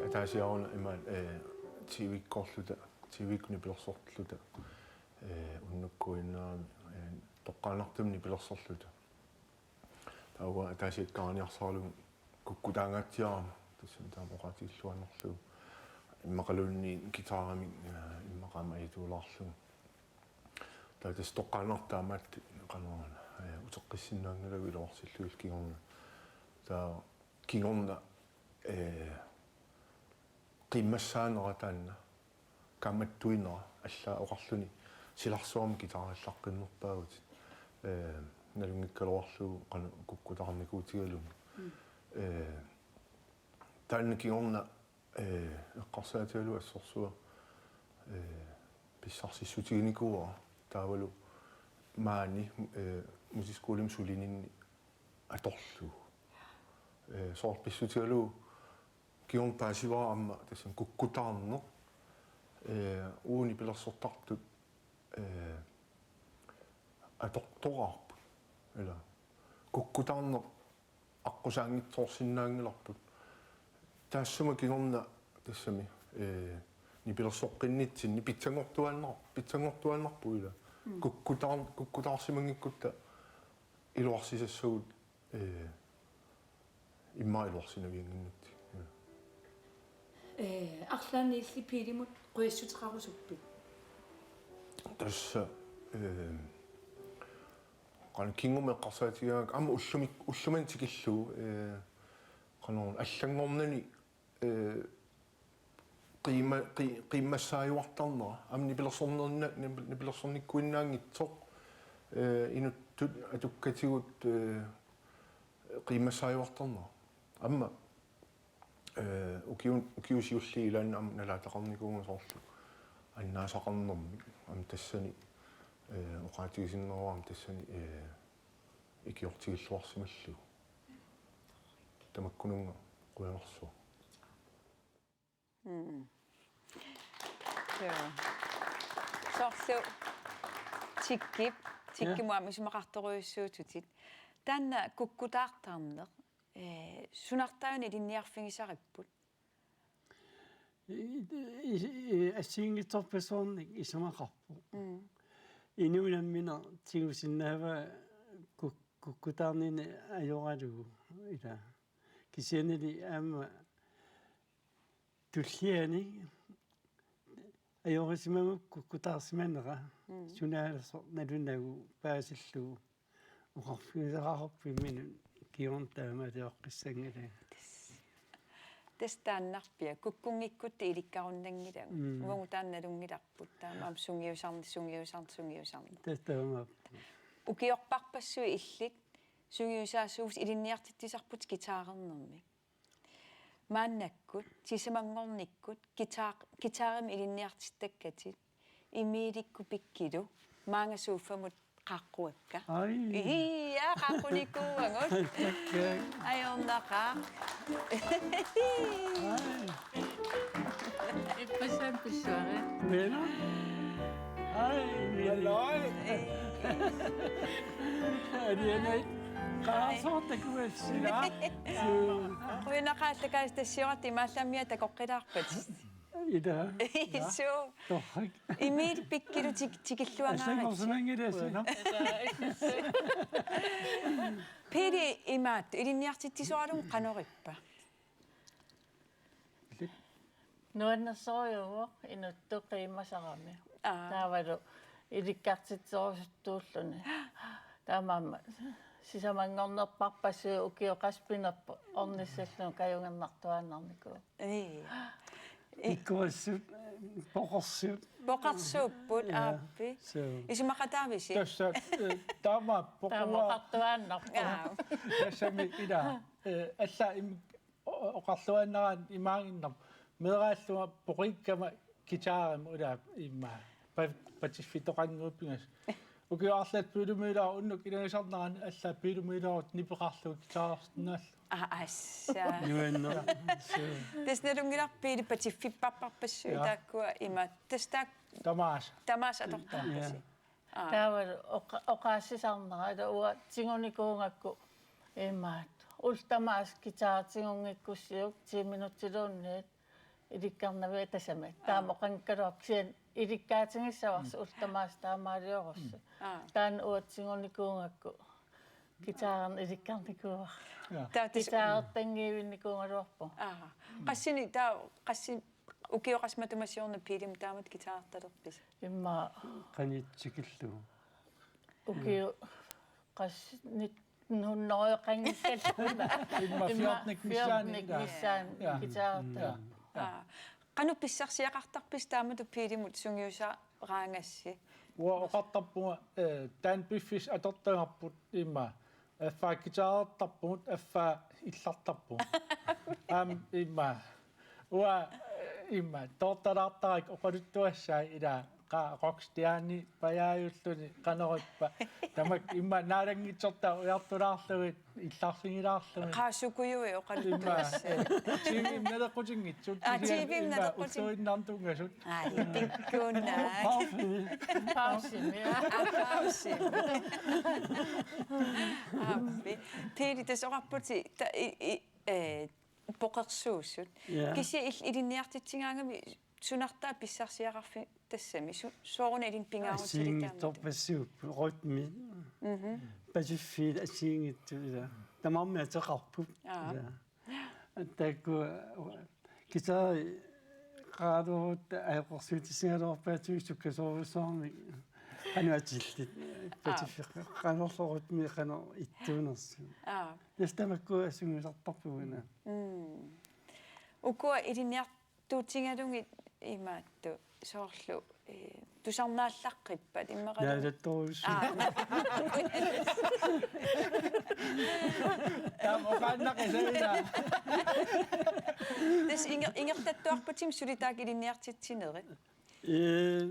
Ataasiaruna imaat, eh, T V-kkoorluta, T V-kkut nipilersorluta, eh, unnukkuinnarami, eh, toqqaannartumik nipilersorluta. Taava ataasiakkaarniarsaralugu kukkutaangaatsiarama, tassami taama oqaatigilluinnarlugu. Immaqaluunniit guitarimik, eh, immaqa aamma ajortuulaarlugu. Taava tassa toqqaannartumik taamaattut qanoruna, eh, uteqqissinnaanngilagut iluarsillugillu kingorna. Taava kingorna, eh, qiimmassaanera taanna, kaammattuinera, allaat oqarluni silarsuarmi guitarillaqqinnerpaavutit, eh, nalunngikkaluarlugu qanoq kukkutaarnikuutigalugit. Mm. Eh, taanna kingorna, eh, eqqarsaatigalugu assorsuaq, eh, pissarsissutiginikuuara, taavalu maani, eh, musikskolimi sulininni atorlugu. Eh, soorlu pissutigalugu kingorna paasivara aamma tassani kukkutaarneq, eh, uani nipilersortartut, eh, atortoraarput. Ila kukkutaarneq aqqusaanngitsoorsinnaanngilarput. Taassuma kingorna tassami, eh, nipilersoqqinnitsinni pitsanngortuaannar-, pitsanngortuaannarpoq ila. Mm. Kukkutaar-, kukkutaarsimanngikkutta iluarsisassagut, eh, immaqa iluarsinaviannginnatsigit. Ja. Ee, arlaannik illit Piilimut qujassuteqarusuppit? Tassa, ee, qanoq kingumut eqqarsaatigaakka aamma ullumi-, ullumimut tikillugu, ee, qanoq allanngornani, ee, qiimma-, qi-, qiimmassaajuartarnera, aamma nipilersornerna-, nip-, nipilersornikkuinnaanngitsoq, ee, inuttut atukkatigut, ee, qiimmassaajuartarnera. Aamma, ee, ukiun-, ukiut siulliit ilaanni aamma nalaataqarnikuuvunga soorlu annaasaqarnermik, aamma tassani, ee, oqaatigisinnaavara aamma tassani, ee, ikiortigilluarsimallugu. Tamakkununnga qujanarsuaq. Mm. Joo. Soorlu Tikkip, Tikkimut aamma isumaqartorujussuutit. Taanna kukkutaartarneq, ee, sunartaana ilinniarfigisaripput? I-, i-, i-, assigiinngitsorpassuarnik isumaqarpoq. Mm. Inuup nammineq tigusinnaavaa kuk-, kukkutaarnini ajoralugu, ila. Kisiannili aamma tulliani ajorasimagukku kukkutaarsimanera, mm, sunaalasoq nalunagu paasillugu oqarfigisaqarpoq imminut kingorna taamaaliorfissanngilagut. Tassa taannarpiaq kukkunngikkutta ilikkarunnanngilagut. Mm. Uagut taanna nalunngilarput. Taamaammat sungiusarneq, sungiusarneq, sungiusarneq. Tassa taamaappoq. Ukiorparpassuit illit sungiusaasuuvutit ilinniartitsisarputit guitarernermik. Maannakkut, sisamanngornikkut, guitar-, guitarimik ilinniartittakkatit, Emilikkut Pikkilu, maanga sofamut qaaqquakka. Ai. Ii, ja, qaaqqunikuuagut. Takkak. Ajornaqaaq. Ai. Ippassaq pissuara. Meena? Ai, Emili. Halløj. Ii. Adianai. Qaasoortakuassila. Uinaqaallakaas tassiorati imaallaamia takoqqilaarpat. Ida. Suu. Torrak. Emil Pikkilu tik-, tikilluangaaritsi. Assanngorsimanngilasi. Pele imaattoq ilinniartitsisoralugu qanorippa? Nuannersorujuuvoq inuttut qiimmasarami. Aa. Taavalu ilikkartitserusuttuulluni. Taamaammat sisamanngornerparpassuit ukiut qassit pinerput ornissallunga kajungernartuaannarnikuuvoq. Ii. Pikkorissut, poqersut. Poqersuupput, ja, aappi. Suu. Isumaqataavisi? Tassa, eh, taama poqua-. Taama oqartuaannarpoq. Jaa. Tassami ila, eh, alla im-, o-, oqarluaannaraanni imaanginnarpoq. Meeraallunga poqikkama guitarimut ila immaqa pa-, patiffitoqannguit pingasut. Ukioq arlaat Piilumiilluarut unnuk ilagisarnerani allaat Piilumiilluarut nipeqarlugu guitarersinnaallugu. Aa, assa. Nuanneq. Suu. Tassa nalunngilarput Pele patiffipparparpassuit, ja, taakkua imaattoq. Tassa taak-, tamaasa. Tamaasa atortarpasi. Ja. Aa. Taavalu oqa-, oqaaseqarnera, ila uanga tigunikuugakku imaattoq. Ullut tamaasa guitar tigunngikkukku ti minutsiluunniit ilikkarnavianngilanga tassami. Aa. Taama oqanngikkaluarpoq kisianni ilikkaatigissavara, mm, ullut tamaasa taamaaliorussi. Mm. Aa. Taanna uanga tigunikuugakku guitarerneq ilikkarnikuuara. Ja. Taava tassa guitarertanngivinnikuugaluarpunga. Aa. Qassinik taava, qassin-, ukioq qassit matuma siorna Piilimut taamatut guitarertalerpisi? Immaqa. Qanoq tikillugu? Ukiut qassit nitten hundrede qanngikkallarput. Immaqa fjortenik missaani. Fjortenik missaani. Ja. Guitarertalerpunga. Ja. Aa. Qanoq pissarsiaqartarpisi taamatut Piilimut sungiusaraangassi? Uanga oqartarpunga, eh, taanna piffissaq atortagarput immaqa. Affaa guitarertarpugut, affaa illartarpugut. Aamma immaqa. Uanga, eh, immaqa. Toortalaartarakku oqaluttuassai ila qaa rockstjernit pajaajulluni qanorippa. Tamakku immaqa naalanngitsortaa ujartulaarlugit. Illarfigilaarlugit. Qaa sukujui oqaluttuassai. Immaqa. T V-mi naleqqutinngitsut. Aa, T V-mi immaqa naleqqutin-. Ulluinnarni tunngasut. Ai, pikkunaa. Pausimi. Pausimi, ja. Aa, pausimi. Aappi. Pele tassa oqarputit, ta-, i-, i-, eh, poqersuusut. Ja. Kisianni il-, ilinniartitsigaangami sunartaa pissarsiaqarfik tassami su-, sooruna ilinnut pingaarutilik taamaattoq? Assigiinngitsorpassuupput, rytmi. Mhm. Pasiffiit assigiinngitsut ila. Tamarmik ateqarput. Aa. Ila. Taakku Guitari qaraluarutta ajoqersuutissagaluarpaatsigut sukkasoorujussuarmik qanoq atillit. Aa. Patiffiq qanorlu rytmi qanoq ittuunersoq. Aa. Tassa tamakku assigiinngitsortarpugut una. Mm. Ukua ilinniartuutigalugit imaattoq soorlu, eh, tusarnaallaqqippat immaqalu. Naalattorujussuuvoq. Aa. Taama oqaannaqisarina. Tassa inger-, ingerlattuarput suli taakku ilinniartitsinerit. Eh,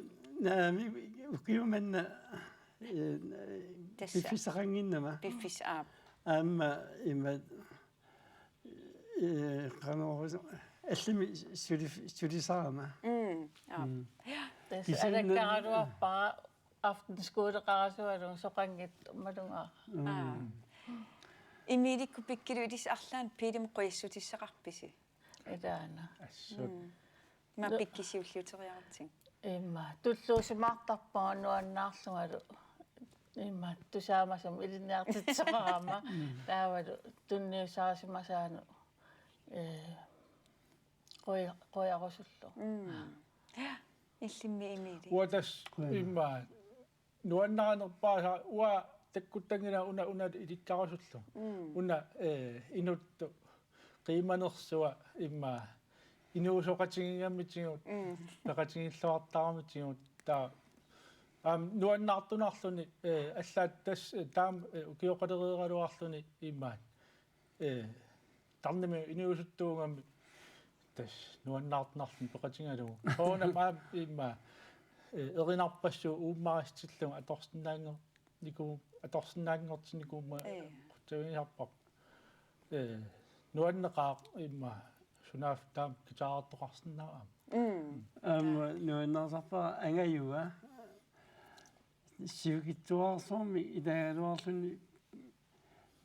naamik, ukiumanna, eh, tassa piffissaqannginnama. Piffis-, aa. Aamma ima, eh, qanoq, allamik suli-, sulisarama. Mm, aa. Mm. Ja. Tassa kisianni alakkaraluarpara aftenskoleqarasugalugu soqanngitsoq malunga. Mm. Aa. Emilikkut Pikkilu ilissi arlaannik Piilimut qujassutissaqarpisi? Ilaana. Assut. Mm. Ima pikkisiulliuteriaratsigu. Ima, tulluusimaartarpunga nuannaarlungalu. Ima, tusaamasumik ilinniartitsisoqarama. Mm. Taavalu tunniussarisimasaanut, eh, quja-, qujarusullugu. Mm. Ja, illimmi Emili. Uanga tassa ima nuannarinerpaasara uanga takkuttanngilanga una, una ilikkarusullugu. Mm. Una, eh, inuttut qiimanersua ima inuusoqatigigammitigut, mm, peqatigilluartaramitigut, taava aamma nuannaartunarluni, eh, allaat tassa, eh, taama, eh, ukioqalereeraluarluni imaat. Eh, tarnimi inuusuttuugami tassa nuannaartunarluni peqatigalugu. Soorunami aamma ima, eh, erinarpassuit uummarissutillugu atorsinnaanngo-, niku-, atorsinnaanngortinnikuummat, ee, qutsavigisarparput. Eh, nuanneqaaq ima sunaaffa taama guitarertoqarsinnaavoq aamma. Mm. Aamma nuannarisarpara angajua. Sivikitsuararsuarmik ilaagaluarluni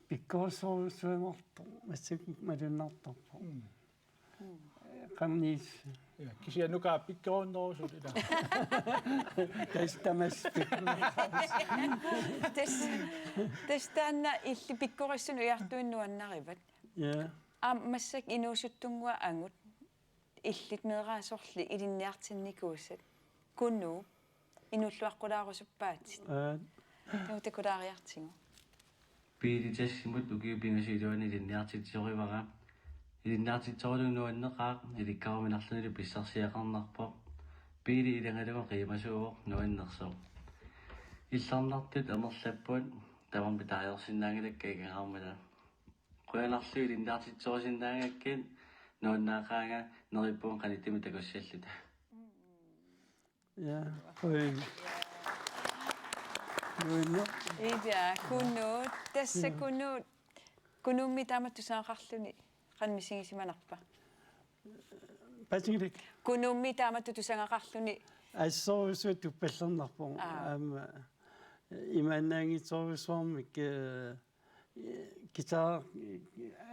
pikkorissorujussuanngortoq massakkut malunnartarpoq. Mm. Qanniis. Ja, kisianni nuka pikkorunnerusut ila. Tassa tamassi pikkorunnerusut. Tassa, tassa taanna illit pikkorissunut ujartuinnaq nuannarivat. Ja. Aamma massakkut inuusuttunnguaq angut. Illit meeraasorli ilinniartinnikuusat. Kunuup inuulluaqqulaarusuppaatit. Aa. Taava takulaariartigu. Piili tassimut ukiut pingasut iluanni ilinniartitsisorivara. Ilinniartitsisorlugu nuanneqaaq, ilikkaruminarlunilu pissarsiaqarnarpoq. Piili ilagalugu qiimasuuvoq nuannersoq. Illarnartut amerlapput tamarmik taajorsinnaanngilakka ikigaarmata. Qujanarlu ilinniartitsisorisinnaagakkit, nuannaaqaanga neriuppunga qanittumi takussalluta. Ja, qujan. Nuanneq. Ida, Kunuut, tassa Kunuut, Kunuummi taamatut tusagaqarluni, qanoq misigisimanarpa? Paasigilik. Kunuummi taamatut tusagaqarluni. Assorujussuaq tuppallernarpoq. Aa. Aamma imaannaanngitsorujussuarmik, eh, guitar,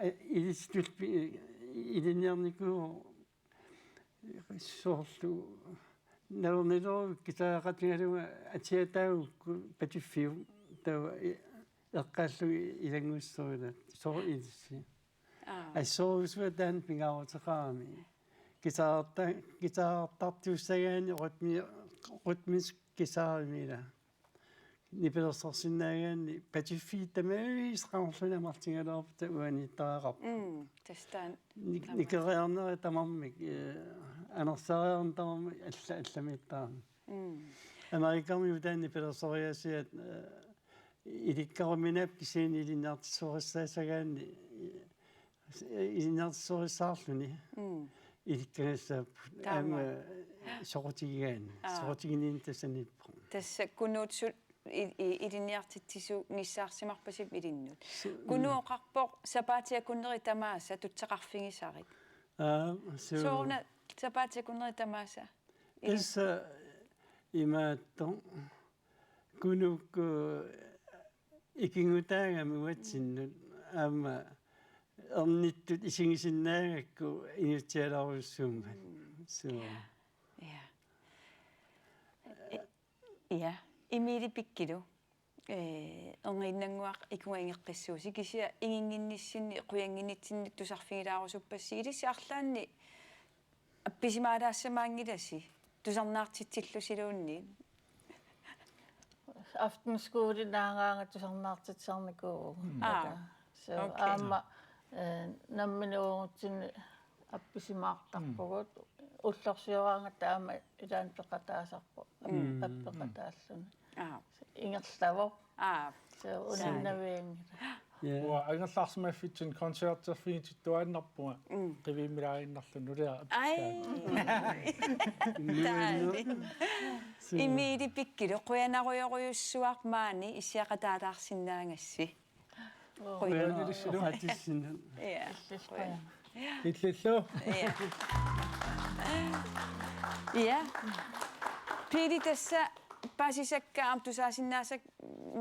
eh, ilistulpi, eh, ilinniarnikuuvoq soorlu nalornileruvoq guitareqatigalugu atsiataagukku patiffiup taava, eh, eqqaallugu ilanngussuunaat soorlu ilissi. Aa. Assorujussuaq taanna pingaaruteqarami. Guitarerta-, guitarertartuussagaanni rytmi-, rytmisk guitarimi ila. Nipilersorsinnaagaanni patiffiit tamaasa qanilluunniit amerlatigaluarpata uaniittaraqarpoq. Mm, tassa taanna. Nik-, tamanna. Nikeriarnerit tamarmik, eh, anersaariarneq tamarmik alla-, allamiittarami. Mm. Amerikami utaanni nipilersoriaasiat, eh, ilikkaruminaappat kisianni ilinniartissorissaassagaanni, eh, ilinniartissorissaarluni. Mm. Ilikkagassaapput. Taama. Aamma soqutigigaanni. Aa. Soqutiginninneq tassaniippoq. Tassa Kunuut su-, i-, i-, ilinniartitsisuunngissaarsimarpasippoq ilinnut. Su-, mm. Kunuup oqarpoq sapaatip akunneri tamaasa tutsaqarfigisarit. Aa, suu. Sooruna sapaatip akunneri tamaasa? Tassa imaattoq. Kunuukkut ikinngutaagami uatsinnut aamma ernittut isigisinnaagakku inutsialaarujussuummat. Mm. Suu. Ja. Ja. Ja. Emili Pikkilu. Eh, erniinnannguaq ikunga ingeqqissuusi kisianni inginnginnissinni qujanginnitsinni tusarfigilaarusuppassi ilissi arlaanni Appisimaartaassamaanngilasi tusarnaartitsillusiluunniit? Aftenskole naagaanga tusarnaartitsisarnikuuvugut. Aa. So, okay. Aamma, eh, nammineq uagutsinnut appisimaartarpugut, ullorsioraangatta aamma ilaanni peqataasarpoq, appeqataalluni. Aa. Ingerlavoq. Aa. So, uninnavianngilaq. Ja. Uanga angerlarsimaffitsinni koncerterfigitittuaannarpunga. Qivimmilaaginnarluni nulia. Ai. Taani. Emilie Biggelund, qujanarujorujussuaq maani issiaqataalaarsinnaagassi. Qujanaq. Oqaatissinnaavat. Ja. Illillu. Illillu. Ja. Ja. Pele, tassa paasisakka aamma tusaasinnaasakka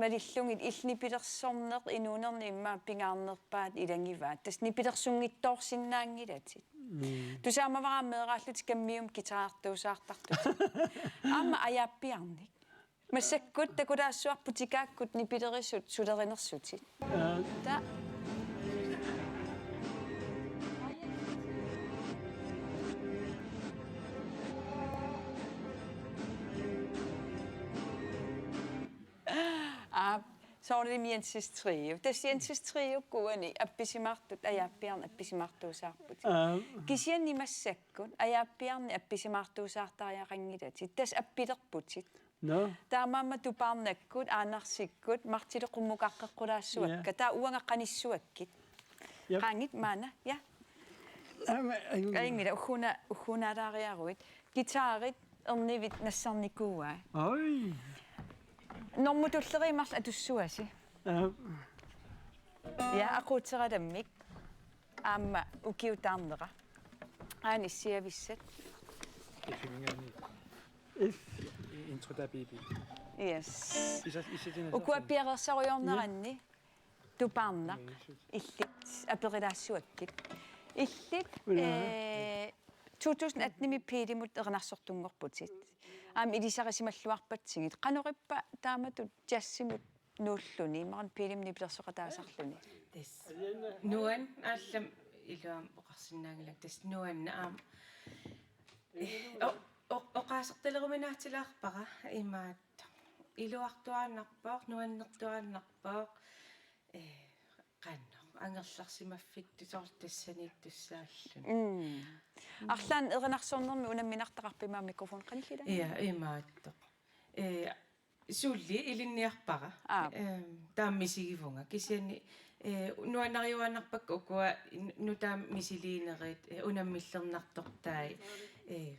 malillugit, illit nipilersorneq inuunerni immaqa pingaarnerpaat ilagivaat. Tassa nipilersunngitsoorsinnaanngilatit. Tusaamavara meeraallutit Cammium guitartuusaartartutit. Aamma ajaappiarnik. Massakkut takulaassuarput tikaakkut nipilerisut sulerinersutit. Aa. Ta. Aa, soorunami Jenses Trio. Tassa Jenses Triokkut uani appisimaartut, ajaappiarneq appisimaartuusaarput. Aa. Kisianni massakkut ajaappiarneq appisimaartuusaartariaqanngilatit. Tassa appilerputit. Nå. Taamaammat Tupaarnakkut, Aanarsikkut, Martilu Qummukaqqeqqulaassuakka. Ja. Taava uanga qanissuakkit. Jep. Qaangiit maanna, ja. Aamma, ajunngilaq. Ajunngilaq, ugguuna-, ugguunaalaariaruit. Guitarit ernivit nassarnikuuai. Oj. Normut tulleriit marluk atussuasi. Aap. Ja, aquuteralammik. Aamma ukiut taarnera. Aana issiavissat. Issiavissat. Intro der, baby. Yes. Isa-, isa-, isa-, ukua piareersarujoorneranni Tupaarnaq. Illit aperilaassuakkit. Illit, eh, to tusind atten-imi Pelemut erinarsortunngorputit. Aamma ilisarisimalluarpatsigit. Qanorippa taamatut jazzimut nuulluni, imaluunniit Pelemut nipilersoqataasarluni? Tassa. Nuann' allamik iluamik oqarsinnaanngilanga. Tassa nuann' aamma. Eh, o-, o-, oqaasertaleruminaatsilaarpara imaattoq. Iluartuaannarpoq, nuannertuaannarpoq. Eh, qanoq, angerlarsimaffittut soorlu tassaniittussaalluni. Mm. Arlaannik erinarsornermi unamminartaqarpa, imaak mikrofon qanillilaa? Ja, imaattoq. Eh, suli ilinniarpara. Aap. Ehm, taama misigivunga. Kisianni, eh, nuannariuaannarpakka ukua n-, nutaamik misiliinerit, eh, unammillernartortai, eh,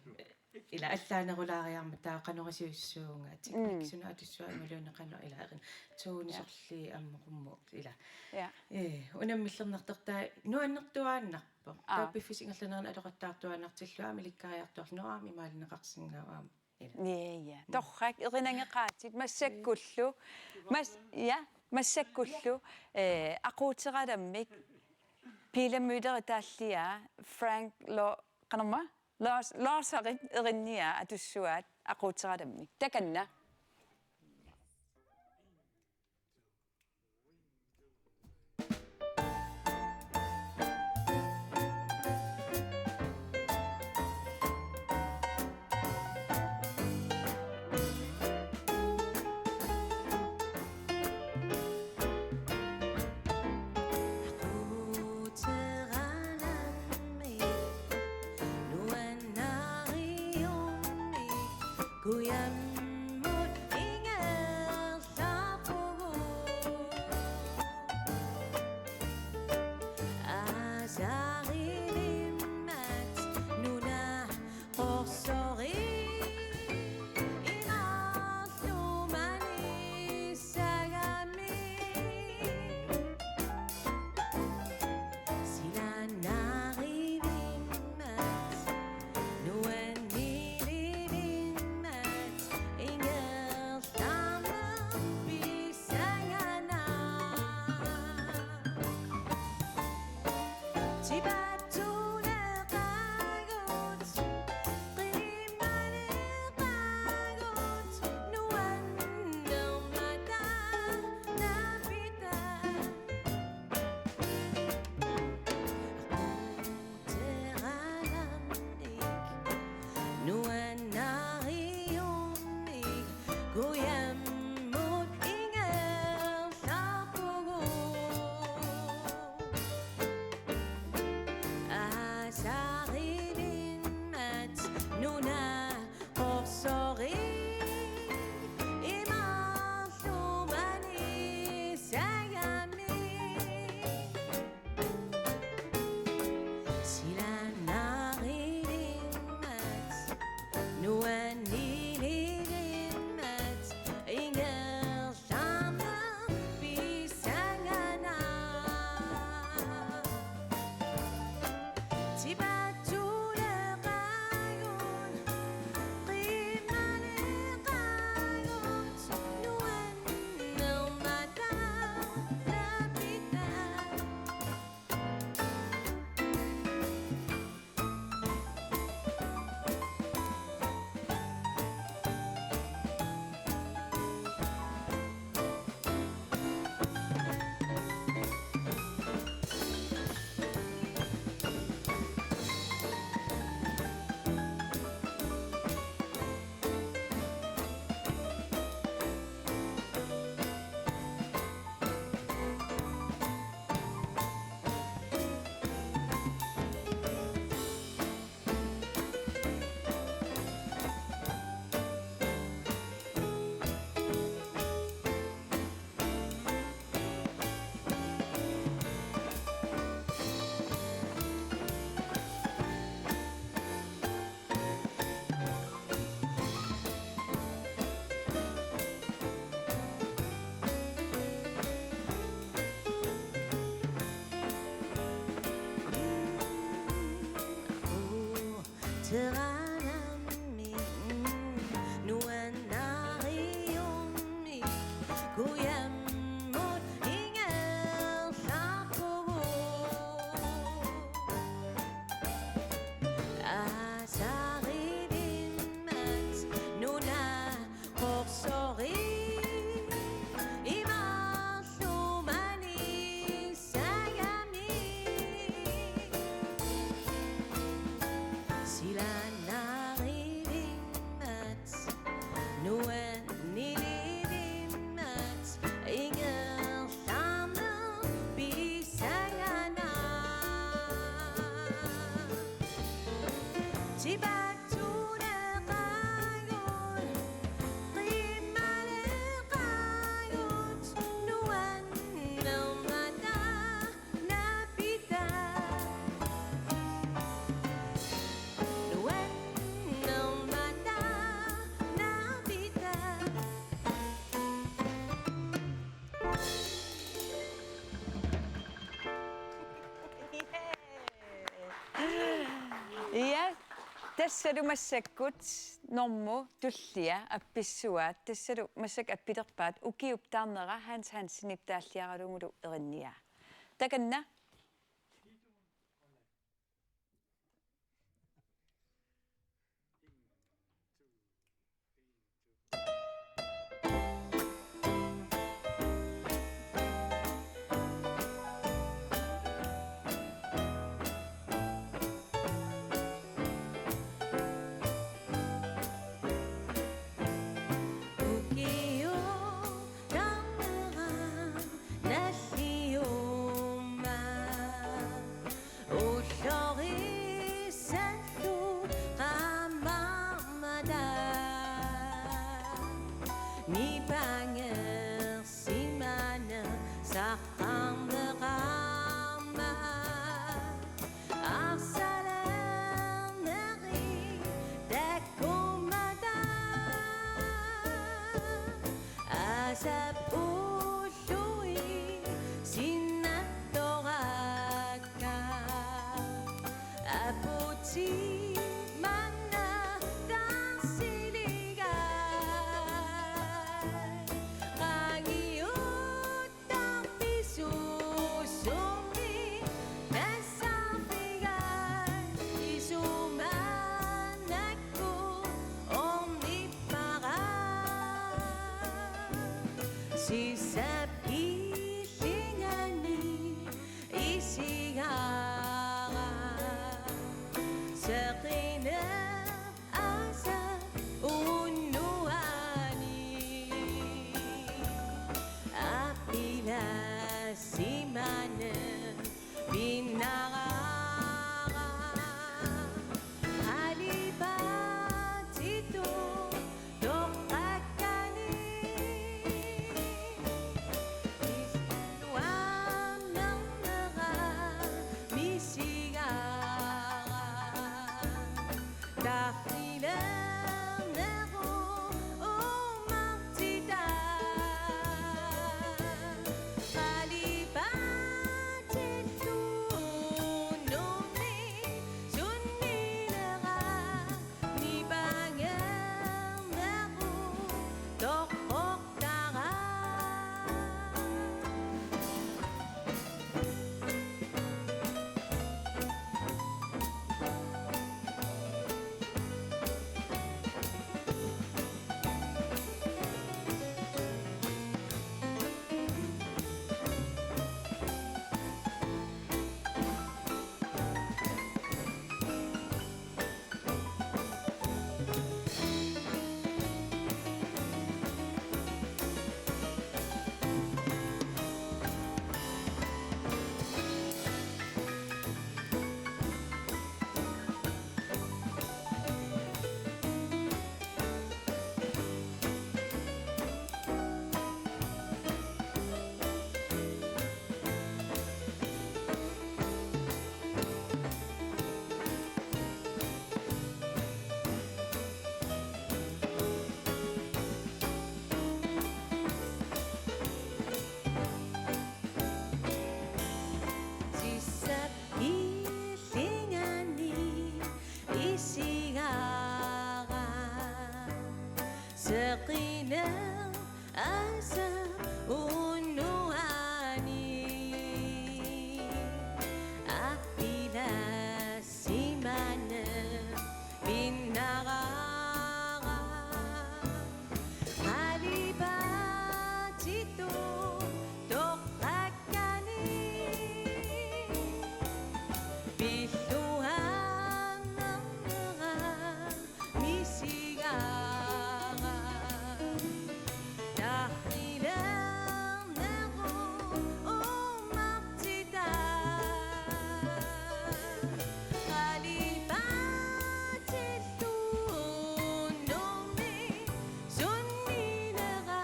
ila allaanerulaariarmat taava qanoq iliorsuunga, teknik, mm, suna atussuaa imaluunniit qanoq ila erin. Tuuni, ja, sorli ammaqummu ila. Ja. Eh, unammillernartortai nuannertuaannarpoq. Aap. Taava piffissap ingerlanerani atoqattaartuaannartillugu aamma ilikkariartuarlugu aamma imaalineqarsinnaavoq aamma. Ja, ja. Torrak, erinangeqaatit, massakkullu. Mas-, ja, massakkullu, eh, aquuteralammik Pele Møller-ip taalliaa, Frank Lo-, qanormaa? Lars, Lars-erip erinniaa atussuaat aquuteralammik. Takanna. Nuannariummi kujammut ingerlappugut. Aasarilimmat nuna qorsori imarlumanissagami. Silaannarivimmat, nuannilivimmat, ingerlaannaq pissangana. Tipattuuneqaagut, qinimmaleqaagut, nuannermata naapita. Aquuteralammik Peranami nuannariummi kujammut ingerlaarpugut. Aasarivimmat nuna qorsori imarlumanissagamik. Silaannarivimmat nuannarivimmat ingerlaarneq pissanganaq. Tipatuneqagut, qimmaleqagut, nuannermata naapita. Nuannermata naapita. Ja, tassalu massakkut normu tullia appissavaat. Tassalu massakkut appilerpaat ukiup taarnera Hans Hansenip taalliaralugulu erinniaa. Takanna. Ukiup taarnera nalliummat ullorissallugu qaammammata. Nipangersimaneq saqqarneqarmat. Arsalernerit takkummata. Aasap ullui sinnattorakka. Aputit manna taarsiligakku. Seqineq aasaq unnuani aqilassimaneq pinnaraara. Qalipaatitut toqqakkani pilluaannarnera misigaara. Taqilernerup uummartitaa qalipaatillu unnummi sunnilera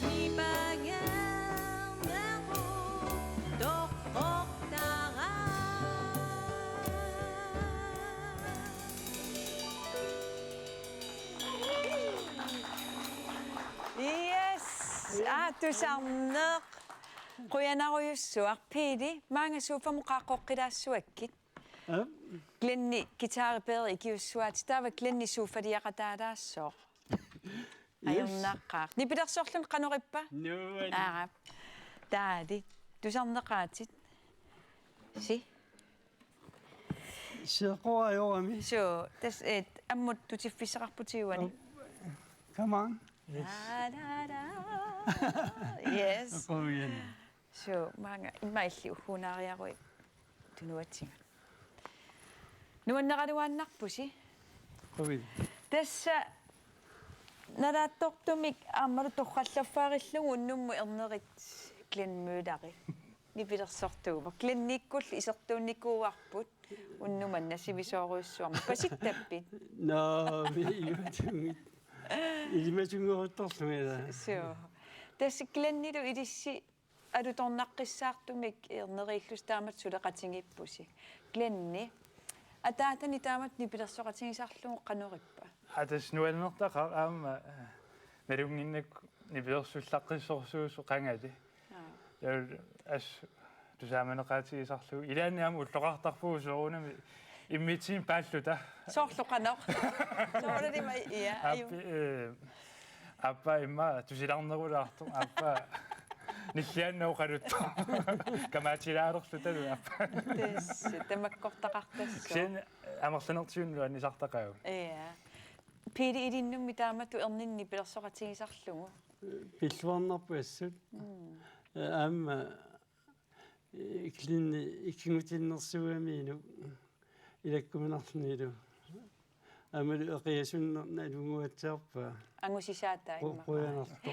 nipangernerup toqqortara. Yes! Aa, tusarneq. Qujanarujussuaq. Pele, maanga sofamut qaaqqueqqilaassuakkit. Aap. Glenni guitari peeri ikiussuaatit, taava Glenni sofaliaqataalaassaaq. Yes. Ajornaqaaq. Nipilersorluni qanoq ippa? Nuann'. Aap. Taali. Tusarneqaatit. Si. Seqoq ajorami. Suu, tassa, eh, ammut tutiffissaqarputit uani. Come on. Yes. Da, da, da. Yes. Qujan. Suu, maanga immaqa illit ugguunaariaruit tunuatigut. Nuanneraluaannarpusi. Qujan. Tassa nalaatsortumik aammalu torrallaffarillugu unnummut ernerit Glenn Mølleri nipilersortuuvoq. Glennikkullu isertuunnikuuarput unnuk manna sivisoorujussuarmik. Pasittappit? Naa, vi imatungit. Ilimatungeruttorlunga ilaa. Suu. Tassa Glennilu ilissi alutornaqqissaartumik erneriillusi taamatut suleqatigiippusi. Glenni, ataatani taamatut nipilersoqatigisarlugu qanoq ippa? Aa, tassa nuannertaqaaq aamma, eh, nalunnginnakku nipilersullaqqissorsuusoq qangali. Aa. Taava assut tusaamaneqaatigisarlugu. Ilaanni aamma ulloqartarpugut soorunami immitsinnut paalluta. Soorlu qanoq? Soorunami, ja, aju. Aappi, eh, aappaa immaqa tusilaarnerulaartoq. Aappaa nillianna oqaluttoq. Kamaatilaalerluta aappaa. Tassa, tamakkortaqartassaaq. Kisianni amerlanertigut nuannisartaqaagut. Ja. Pele, ilinnummi taamatut erninik nipilersoqatigisarlugu. Pilluarnarpoq assut. Mm. Eh, aamma, eh, Glenni ikinngutinnersuugami inuk ilakkuminarlunilu. Aammalu eqiasunneq nalunnguatsiarpaa. Angusisaataa. Qu-, immaqa. Qujanartoq.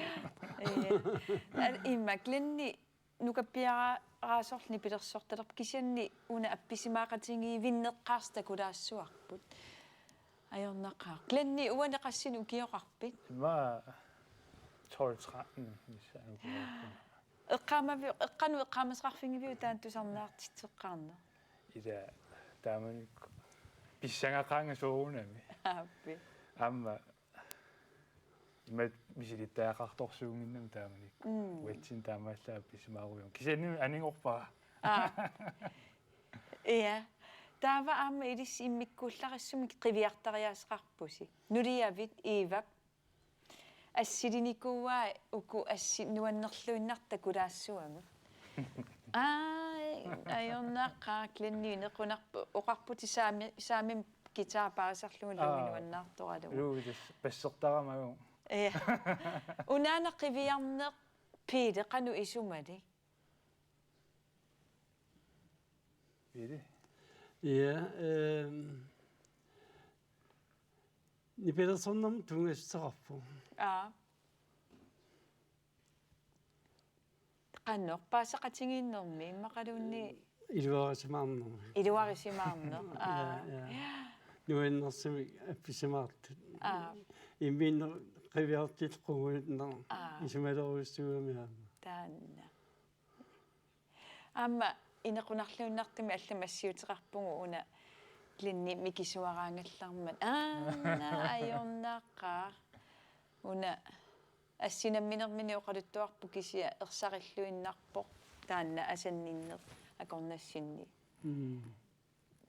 Eh, al-, immaqa Glenni nukappiaraasorlu nipilersortalerpoq, kisianni una appisimaaqatigiivinneqqaartoq takulaassuarput. Ajornaqaaq. Glenni, uani qassinik ukioqarpit? Immaqa tolv tretten, missaani ukioqarput. Eqqaamavi-, eqqanut eqqaamasaqarfigiviuk taanna tusarnaartitseqqaarneq? Ila, taamanikkut pissangaqaanga soorunami. Aappi. Aamma imatut misilittagaqartorsuunnginnami taamanikkut. Mm. Uatsinnut taamaallaat appisimaarujuk. Kisianni anigorpara. Aa. Ja. Taava aamma ilissi immikkuullarissumik qiviartariaaseqarpusi. Nuliavit Iivap assilinikuuaa uku assit nuannerluinnartut takulaassuagut. Aa, ajornaqaaq, Glenni inequnarpoq, oqarputit saami-, saamimi guitar paarisarlugu Louie Aa, nuannaartoralugu. Louie tassa bassertarama. Ja. Unaana qiviarneq Pele qanoq isumalik? Pele? Ja, ehm, nipilersornermut tunngassuteqarpoq. Aa. Qanoq, paaseqatigiinnermi immaqaluunniit? Iluarisimaarnermi. Iluarisimaarneq. Aa. Ja, ja. Nuannersumik appisimaartut. Aa. Immiinnaq qiviartut qungujunnaq. Aa. Isumalerujussuugami aamma. Taanna. Aamma inequnarluinnartumik allamik assiuteqarpugut una Glenni mikisuaraangallarmat. Aana ajornaqaaq. Una assit namminermini oqaluttuarput kisianni ersarilluinnarpoq taanna asanninneq akornassinni. Mm.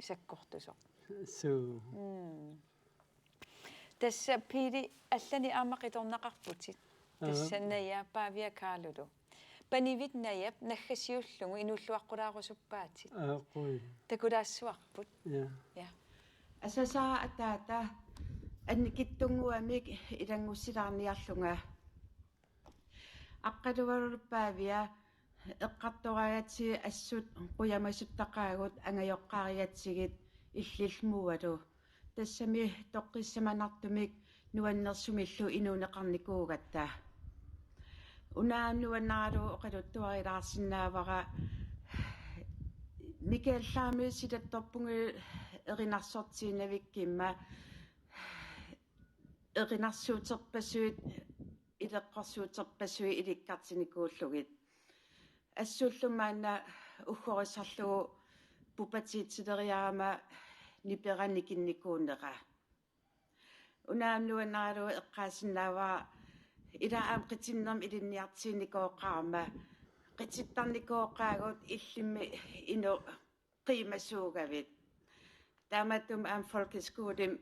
Sakkortusoq. Suu. Mm. Tassa Piili, allanik aamma qitornaqarputit. Aa. Tassa Naja, Paavia Kaarlulu. Panivit Najap naggasiullugu inuulluaqqulaarusuppaatit. Aa, qujan. Takulaassuarput. Ja. Ja. Asasara ataata annikitsunnguamik ilanngussilaarniarlunga. Aqqaluarlu Paavia eqqartoragatsigit assut qujamasuttaqaagut angajoqqaarigatsigit illillu Mualu. Tassami toqqissamanartumik nuannersumillu inuuneqarnikuugatta. Una aamma nuannaralugu oqaluttuarilaarsinnaavara Mikael Laami silattorpunga erinarsortiinnavikkimma erinarsuuterpassuit, ileqqorsuuterpassuit ilikkartinnikuullugit. Assullu maanna uggorissarlugu pubertetileriarama nipera nikinnikuunera. Una aamma nuannaralugu eqqaasinnaavara ila aamma qitinnermik ilinniartiinnikooqarama, qitittarnikooqaagut illimmi inuk qiimasuugavit. Taamaattumik aamma folkeskolimi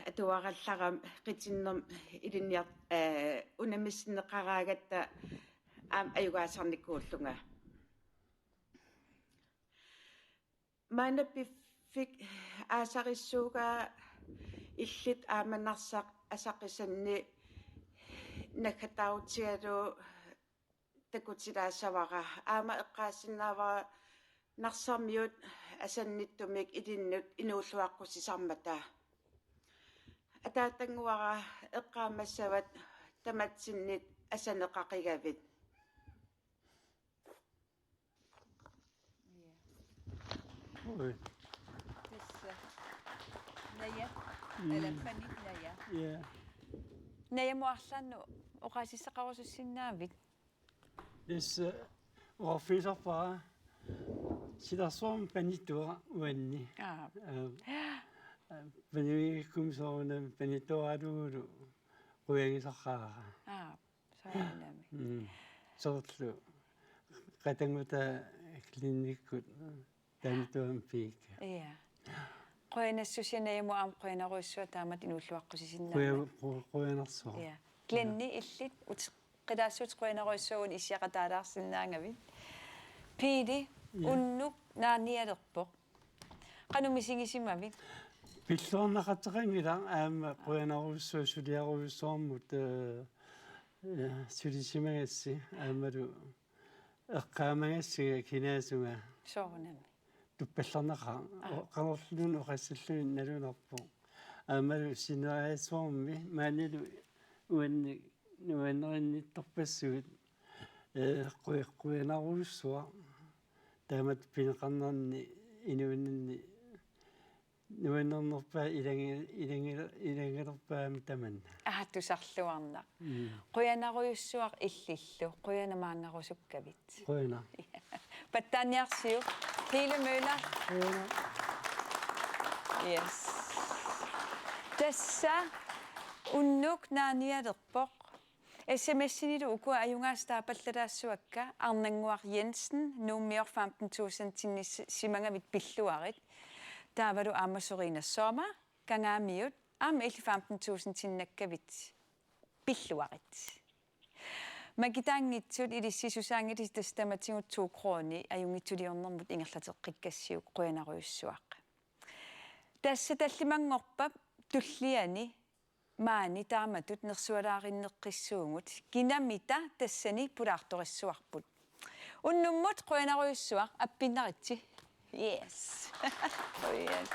atuarallarama qitinnermik ilinniar-, eh, unammisinneqaraangatta aamma ajugaasarnikuullunga. Maanna piffik aasarissuugaa illit aamma Narsaq asaqisanni naggataarutigalugu takutilaassavara. Aamma eqqaasinnaavara Narsarmiut asannittumik ilinnut inuulluaqqusisarmata. Ataatannguara eqqaamassavat tamatsinnit asaneqaqigavit. Ui. Tassa. Naja. Mm. Eller Panit Naja. Ja. Najamut arlaannut oqaasissaqarusussinnaavit? Tassa oqarfigisarpara silarsuarmi Panitua uanni. Aa. Aa, aa, Panivigikkumi soorunami Panituaralugulu qujagisaqaara. Aa. Soorunami. Mm. Soorlu qatanngutaa klinikkut taamatuam piik. Ja. Qujanassusia Najamut aamma qujanarujussuaq taamatut inuulluaqqusisinnaammat. Quja-, qu-, qujanarsuaq. Ja. Glenni illit uteqqilaassutit qujanarujussuaq issiaqataalaarsinnaagavit. Piili, ja, unnuk naanialerpoq. Qanoq misigisimavit? Pilluarneqateqanngilaq aamma qujanarujussuaq suliarujussuarmut, eh, eh, sulisimagassi aammalu eqqaamagassi kinaasunga. Soorunami. Tuppallernaqaaq. Aa. O-, qanorluunniit oqassallugu nalunarpoq. Aammalu sinerissarsuarmi maanilu uannik nuannarinnittorpassuit, eh, qu-, qujanarujussuaq. Taamatut pineqarnerni inuuninni nuannernerpaat ilangi-, ilangi-, ilangilerpaamik tamanna. Aa, tusarluarnaq. Mm. Qujanarujussuaq illillu, qujanaq maanngarusukkavit. Qujanaq. Pattaaniarsiuk, Hele Møller. Qujanaq. Yes. Tassa unnuk naanialerpoq. S M S-inilu uku ajugaasat taapallalaassuakka, Arnannguaq Jensen, Nuummior femten tusindinik s-, simagavit pilluarit. Taavalu aamma Sorina Sommer, Kangaamiut, aamma illit femten tusindinnakkavit pilluarit. Makitaanngitsut ilissi susaanngilisi tassa tamatigut to kroner ajunngitsuliornermut ingerlateqqikkassiuk, qujanarujussuaq. Tassa tallimanngorpat tulliani maani taamatut nersualaarinneqqissuugut, kinamita tassani pulaartorissuarput. Unnummut qujanarujussuaq, appinnaritsi. Yes. Qujan.